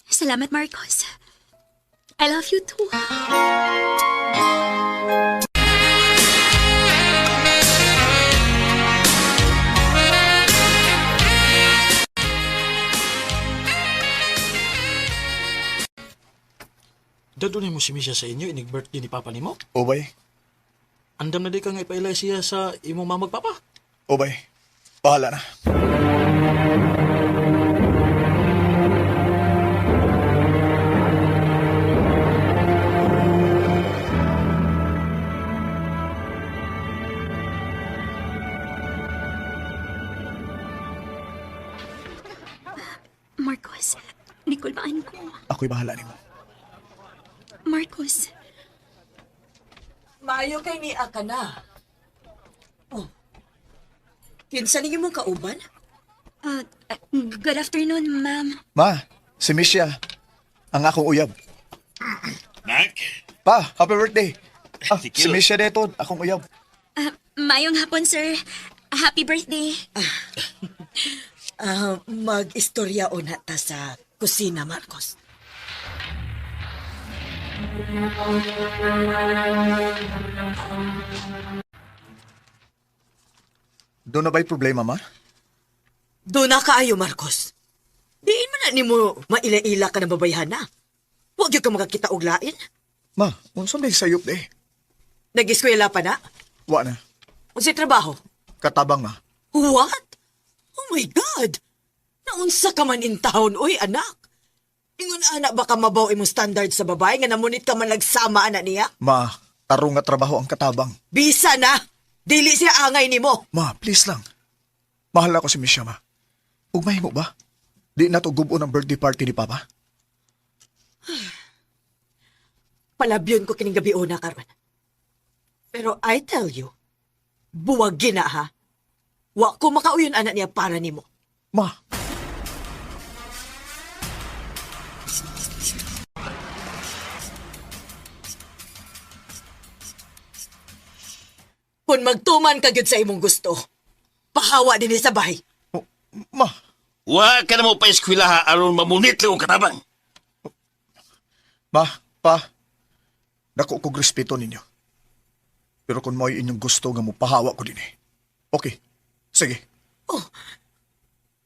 Salamat, Marcos. I love you too. Dadulhin mo si Misha sa inyo inig birthday ni papa nimo. Obay, Andam na di ka nga ipailay siya sa imong mamag papa. obay. Bahala na. Marcos, nikulbaan ko. Ako'y bahala nimo. Marcos, Maayo kay niya ka na. Oh. Kinsa ninyo mong kauban? good afternoon, ma'am. Ma, si Misha, ang akong uyab. Nak? Pa, happy birthday. Ah, Thank si you. Misha dito, akong uyab. Maayong hapon, sir. Happy birthday. Ah, mag-istorya o na ta sa kusina, Marcos. Doon na ba'y problema, ma? Doon na kaayo, Marcos. Diin man na nimo maila-ila ka ng babayhana. Huwag yun ka makakita og lain. Ma, unsa may sayop eh? Nag-eskwela pa na. Wa na. Unsay trabaho? Katabang, ma. What? Oh my God! Naunsa ka man in town, oy anak. Ingon anak baka mabaw imong standard sa babae nga namunit ka man nagsama anak niya. Ma, tarong nga trabaho ang katabang. Bisa na! Dili siya angay nimo. Ma, please lang. Mahal ako si Misha, ma. Ug mahimo ba? Di na to gubon ang birthday party ni Papa? Palabyon ko kining gabi una karon. Pero I tell you, buwag gina ha. Wa ko makauyon anak niya para nimo. Ma, Kung magtuman ka gyud sa imong gusto, pahawa din sa bahay. Oh, ma, Wa ka na mo pa eskwela ha aron mamunit lang ang katabang. ma, pa. Dako kog respeto ninyo. Pero kung mo'y inyong gusto nga mopahawa ko dinhi. Okay. Sige. Oh,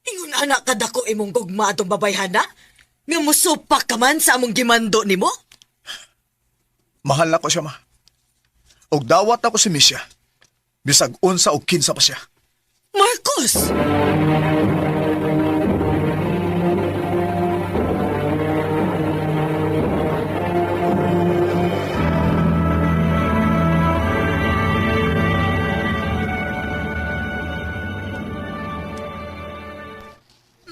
ingon anak kadako imong gugma atong babayhana? Nga musupak ka man sa among gimando nimo? Mahal na ko siya, ma. Og dawat ako si Misha. Bisag unsa og kinsa pa siya. Marcos!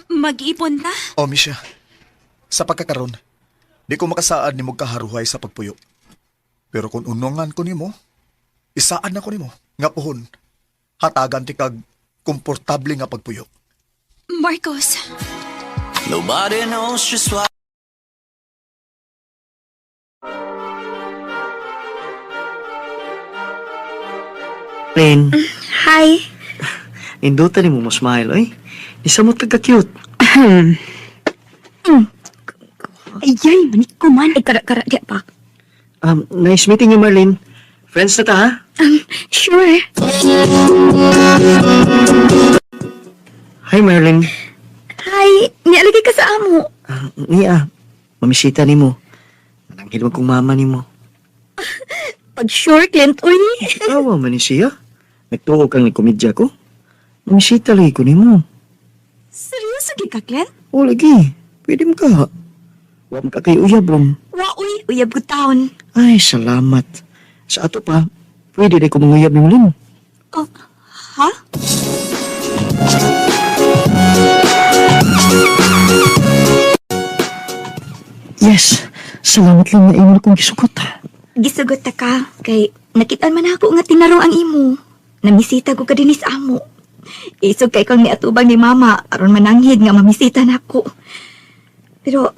Mag-ipon ta? O, Misha. Sa pagkakaron, di ko makasaad nimo kaharuhay sa pagpuyo. Pero kung unungan ko nimo, isaan na ko nimo nga puhon. Hatagan ti kag komportable nga pagpuyo. Marcos, Nobody knows just why. Lynn, hi. indutan ni mo mo smile, oy. Isamot ka ka-cute. Ayay, manik ko man. Ay, kara-kara, di pa. Nice meeting you, Marlene. Friends na ta, ha? Sure. Hi, Marlene. Hi, nialagay ka sa amo. Ah, niya, mamisita ni mo. Mananghil mo kong mama ni mo. Pag sure, Clint, uy. Awa man ni siya. Nagtuo kang nagkomedya ko. Mamisita lagi ko ni mo. Seryoso gi ka, Clint? O lagi, pwede mo ka. Wa mo ka kay uyab ron. Wa, uy. Uyab ko taon. Ay, salamat. Sa ato pa, pwede rin ko manguyab ni Lynn. Oh, ha? Yes, salamat lang na imo na kong gisugot. Gisugot ta ka, kay nakitaan man ako nga tinarong ang imo. Namisita ko ka din sa amo. Isog kay kang niatubang ni mama, aron mananghid nga mamisita nako. Pero,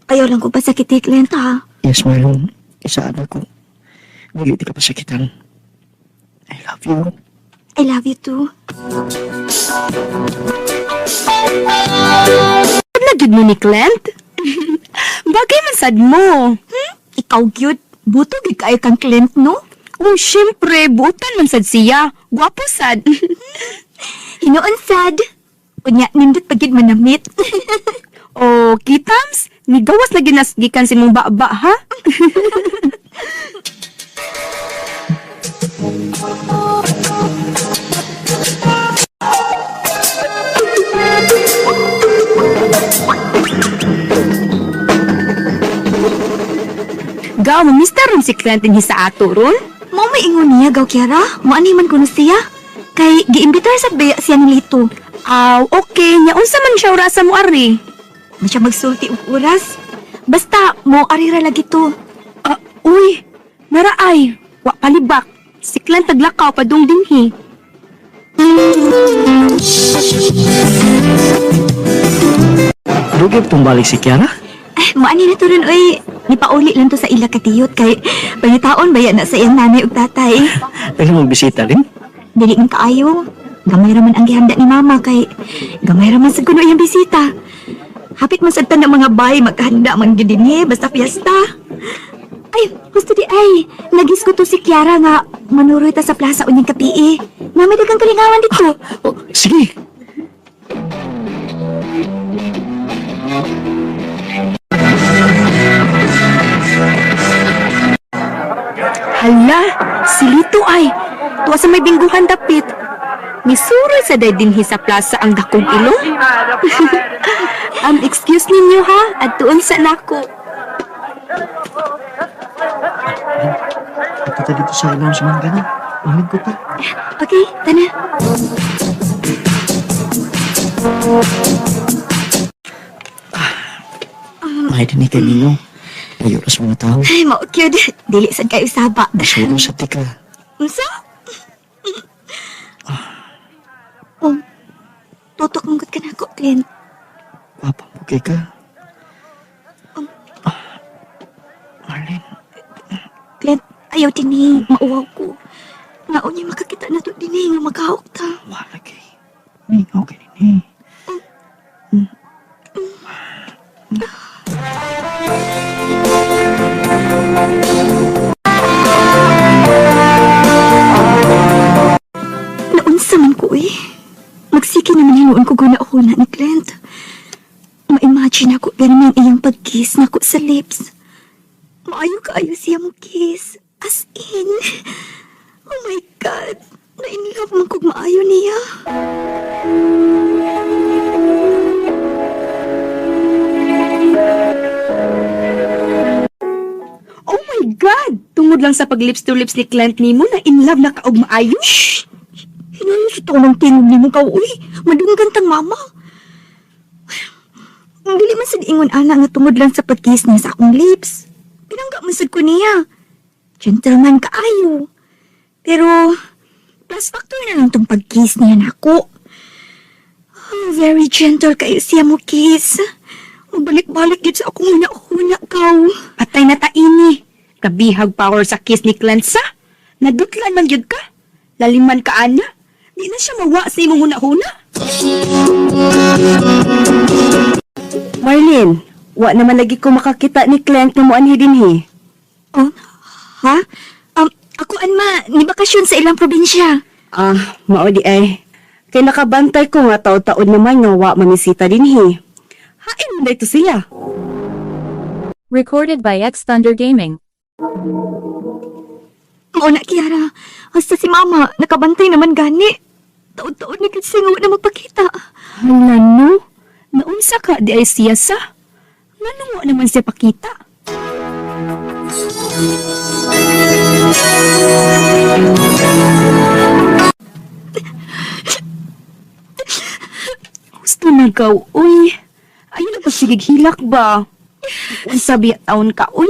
ayaw lang ko pasakiti, Clint, ha? Yes, Marlon. Isaan ako. Dili ti ka pasakitan. I love you. I love you too. Na gyud mo ni Clint? Bagay man sad mo. Ikaw gyud, buto gyud kaayo kang Clint, no? Oh, syempre, buotan man sad siya. Gwapo sad. Hinuon sad. Unya, nindot pa gyud manamit. Oh, kitams, nigawas na ginasgikan si mong baba, ha? Gaw, mamista ron si Clint din sa ato ron. Mao may ingon niya, Gaw Kiara. Mo ani man kuno siya. Kay giimbitar sa baya siya ni Lito. Aw, okay. Nya unsa man siya orasa mo ari? Man siya magsulti og oras. Basta mo ari ra lagi to. Ah, uy, naraay. Wa palibak. Si Clint taglakaw padung dinhi. Dugay pa balik si Kiara? Eh, mo ani na to ron oy. Nipauli lang to sa ila katiyot kay pangitaon baya na sa iyang nanay ug tatay. Dali mong bisita rin. Dili man kaayo. Gamay ra man ang gihanda ni mama kay gamay ra man sad kuno iyang bisita. Hapit man sad ta ng mga bay maghanda man gyud dinhi basta fiesta. Ay, gusto di ay. Nagisgo to si Kiara nga manuroy ta sa plaza unyang kapi. Nga may daghang kalingawan dito. Oh, sige. Hala, si Lito ay. Tuwa sa may bingguhan dapit. Misuroy sa day dinhi sa plaza ang dakong ilong. Excuse ninyo ha, at tuon sa nako. Punta dito sa ilaw sa mangga na. Mahamig ko pa. Okay, tana. May din kay Mino. Layo ra sa mga tao. Ay, mao cute. Dili sad kayo saba. Masulo sa tika. Unsa? Oh, tutok mong ka na ako, Clint. Gwapa mo kay ka. Ah, Marlene, Clint, ayaw dinhi. Mauwaw ko. Nga unya makakita na to dinhi nga makahok ta. wala kay. Mingaw kay nini. Naunsa man ko eh. Magsiki naman hinuon ko guna ako na ni Clint. Ma-imagine ako pero ang iyang pag-kiss nako sa lips. Maayo kaayo siya mo kiss. As in. Oh my God. Na-in love man kog maayo niya. Oh my God! Tungod lang sa pag-lips to lips ni Clint nimo na in love na ka og maayo. Shh! Hinayon sa taon ng tingog nimo ka, uy. Madunggan tang mama. Dili man sad ingon ana nga tungod lang sa pag-kiss niya sa akong lips. Pinangga man sad ko niya. Gentleman kaayo. Pero, plus factor na lang tong pag-kiss niya nako. Oh, very gentle kayo siya mo kiss. Mabalik-balik gid sa akong huna-huna kaw. Patay na ta ini. Kabihag power sa kiss ni Clint sa. Nadutlan man gyud ka. Laliman ka ana. Di na siya mawa sa imong huna-huna. Marlene, wa naman lagi ko makakita ni Clint na moanhi dinhi. Oh, ha? Ako anma, ni bakasyon sa ilang probinsya. Ah, mao di ay. Kay nakabantay ko nga taod-taod naman nga wa mamisita dinhi. Hain man dayto siya. Recorded by X Thunder Gaming. Mao na, Kiara. Hasta si Mama, nakabantay naman gani. Taod-taod na gid siya nga wa na magpakita. Hala no, naunsa ka di ay siya sa? Nganong wa naman siya pakita? Gusto na gaw, uy. Ayun na ba sige hilak ba? Unsa biya taon ka, uy?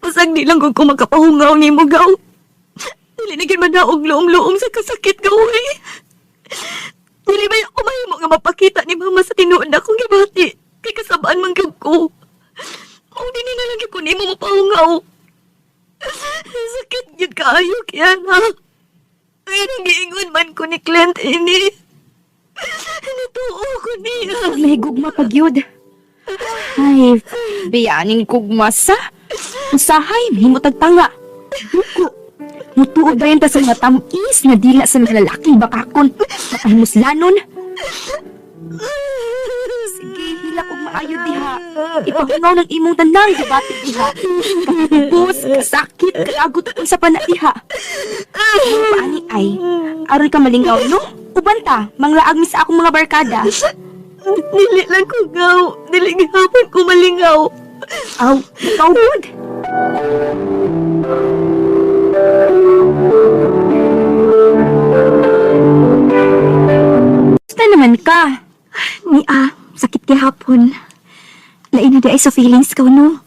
Pasag di lang kung makapahungaw ni mo, gaw. Dili na gid madaog luom-luom sa kasakit, gaw, eh. Dili ba ako mahimo nga mapakita ni mama sa tinuod na akong gibati? Kay kasabaan man gyud ko. Mao dili na lang gyud ko nimo mapahungaw. Sakit gyud kaayo, Kiana. Ay, giingon man ko ni Clint ini. Natuo ko niya. May gugma pag yun. Ay, biyaning gugma sa. Usahay, mahimutag tanga. Muko. Mutuod ba yan ta sa mga tamis na dila sa mga lalaking bakakon? Makahimuslanon. Sige, hilak og maayo diha. Ipahungaw ng imong tanang gibati diha. Kapubos, kasakit, kalagot unsa pa na diha. Paani ay, aron ka malingaw, no? Uban ta, manglaag mi sa akong mga barkada. Dili lang ko gaw. Dili gihapon ko malingaw. Aw, ikaw good. Basta naman ka. Ni ah, sakit gihapon. Lain na di ay sa feelings ko, no?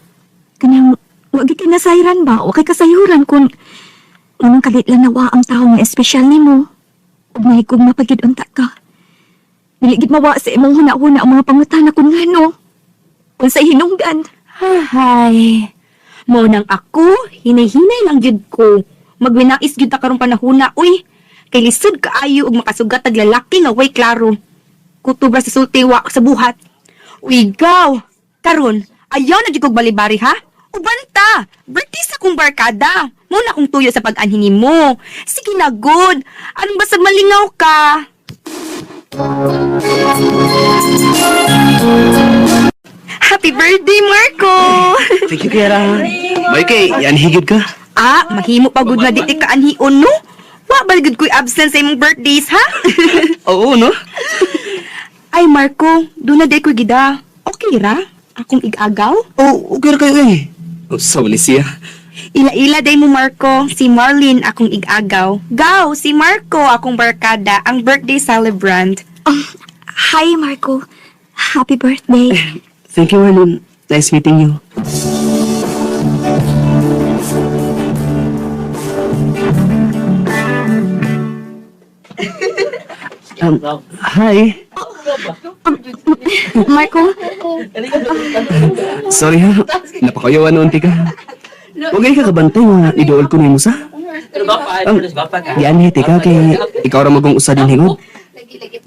Kanang, wa gyud kay nasayran ba? Wa kay kasayuran kung unang kalit lang nawa ang tao nga espesyal nimo. Ug mahigugma pa gyud unta ka. Dili gid mawa sa imong huna-huna ang mga pangutana kung ngano. Unsay hinungdan. Hay. Mo nang ako, hinay-hinay lang gyud ko. Magwinais gyud ta karong panahona, uy. Kay lisod kaayo og makasugat tag lalaki nga way klaro. Kutob ra sa sulti wa sa buhat. Uy, gaw. Karon, ayaw na gyud kog balibari ha. Uban ta. Birthday sa kong barkada. Mo na kong tuyo sa pag-anhin nimo. Sige na, good. Anong basag malingaw ka? Happy birthday, Marco! Thank you, Kiara. May kay, yan higid ka. Ah, mahimo pa gud nga di ti kaanhion no? Wa ba gud ko'y absent sa imong birthdays, ha? Oo, no? Ay, Marco, doon na di ko gida. Okay ra? Akong igagaw? Oh, okay ra kayo eh. Oh, sa ni siya. Ila-ila day mo, Marco. Si Marlene akong igagaw. Gaw, si Marco akong barkada, ang birthday celebrant. Hi, Marco. Happy birthday. Thank you, Marlene. Nice meeting you. Hi. Marco, Sorry ha. Napakayawan noon ka. Huwag ka kabantay nga idool ko nimo sa. Yan ka kay ikaw ra magong usa din hingod.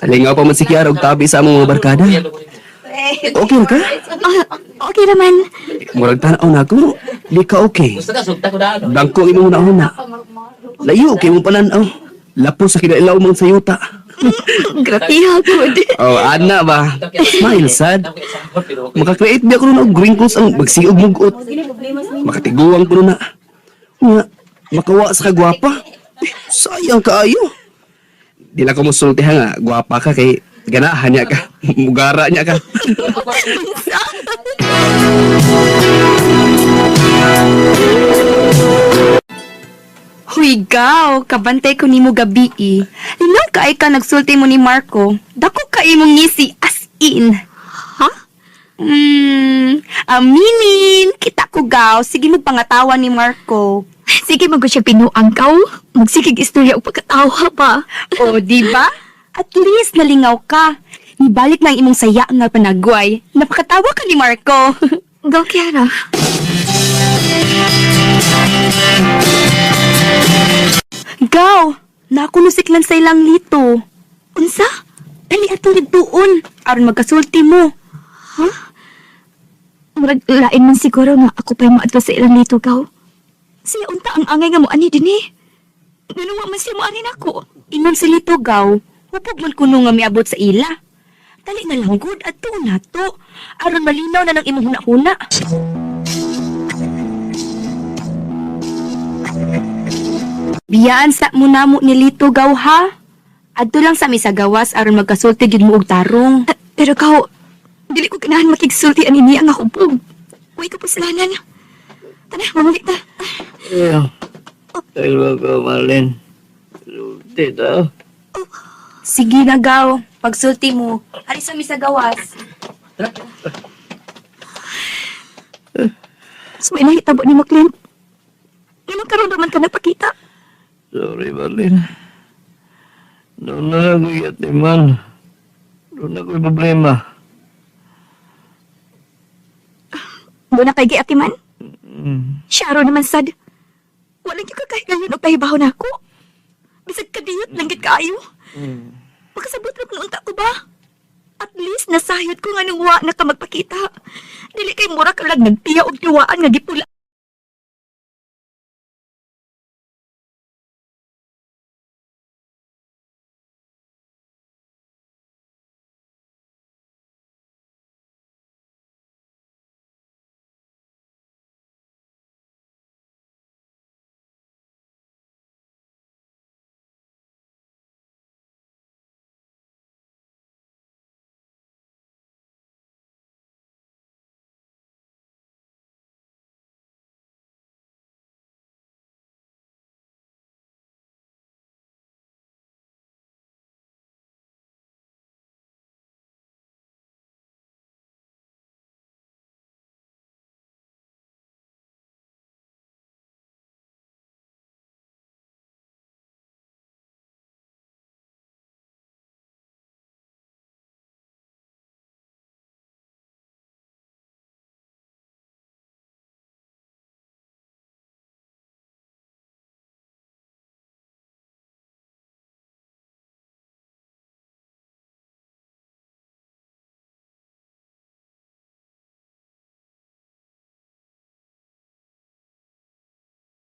Lingaw pa man si Kiara og tabi sa among mga barkada. Okay ra ka? Ah, okay naman. Murag tan-aw na ako. Di ka okay. Dangko ang imong una-una. Layo kay imong panan-aw. Lapo sa kinailaw mang sayuta. Grabe, good. Oh, ana ba? Smile sad. Maka-create biya ko nun og wrinkles ang magsiog mugot. Makatiguang ko nun na. Nga, makawa sa kagwapa. Eh, sayang kaayo. Di na ko musulti ha nga, gwapa ka kay ganahan niya ka. Mugara niya ka. Huy, gaw, kabantay ko nimo gabi eh. Linaw ka ay ka nagsulti mo ni Marco. Dako ka imong ngisi as in. Ha? Aminin, kita ko gaw. Sige magpangatawa ni Marco. Sige, magod siya pinuang kaw. Magsigig istorya og pagkatawa pa. O, di ba? At least nalingaw ka. Nibalik na ang imong saya nga panagway. Napakatawa ka ni Marco. Go, Kiara. Gaw, nakunusiklan sa ilang lito. Unsa? Dali atong nagtuon. Aron magkasulti mo. Murag lain man siguro nga ako pa'y maadto sa ilang lito, gaw. Siya unta ang angay nga mo ani dinhi. Ganun wa man siya mo ani nako. Ingon si Lito gaw, hupog man kuno nga miabot sa ila. Dali na lang gud adto na to. Aron malinaw na ng imong hunahuna. Biyaan sa mo namo ni Lito gaw ha. Adto lang sa mi sa gawas aron magkasulti gid mo og tarong. Pero gaw, dili ko ganahan makigsulti ani niya nga hubog. Uy ko puslanan. Tara, mamuli ta. Hello ko, Marlene. Dito. Sige na gaw, pagsulti mo. Ari sa mi sa gawas. So may nahitabo ni mo, Clint. Nganong karon ra man ka nagpakita? Sorry, Marlene. Doon na lang ko yatiman. Doon na ko'y problema. Doon na kay giatiman. Mm. Siya ro naman sad. Walang yung kakahigayon og pahibaw na ako. Bisag kadiyot lang gid kaayo. Makasabot ra man unta ko ba? At least nasayod ko nga nung wa na ka magpakita. Dili kay mura ka lang nagtiya og tiwaan nga gipula.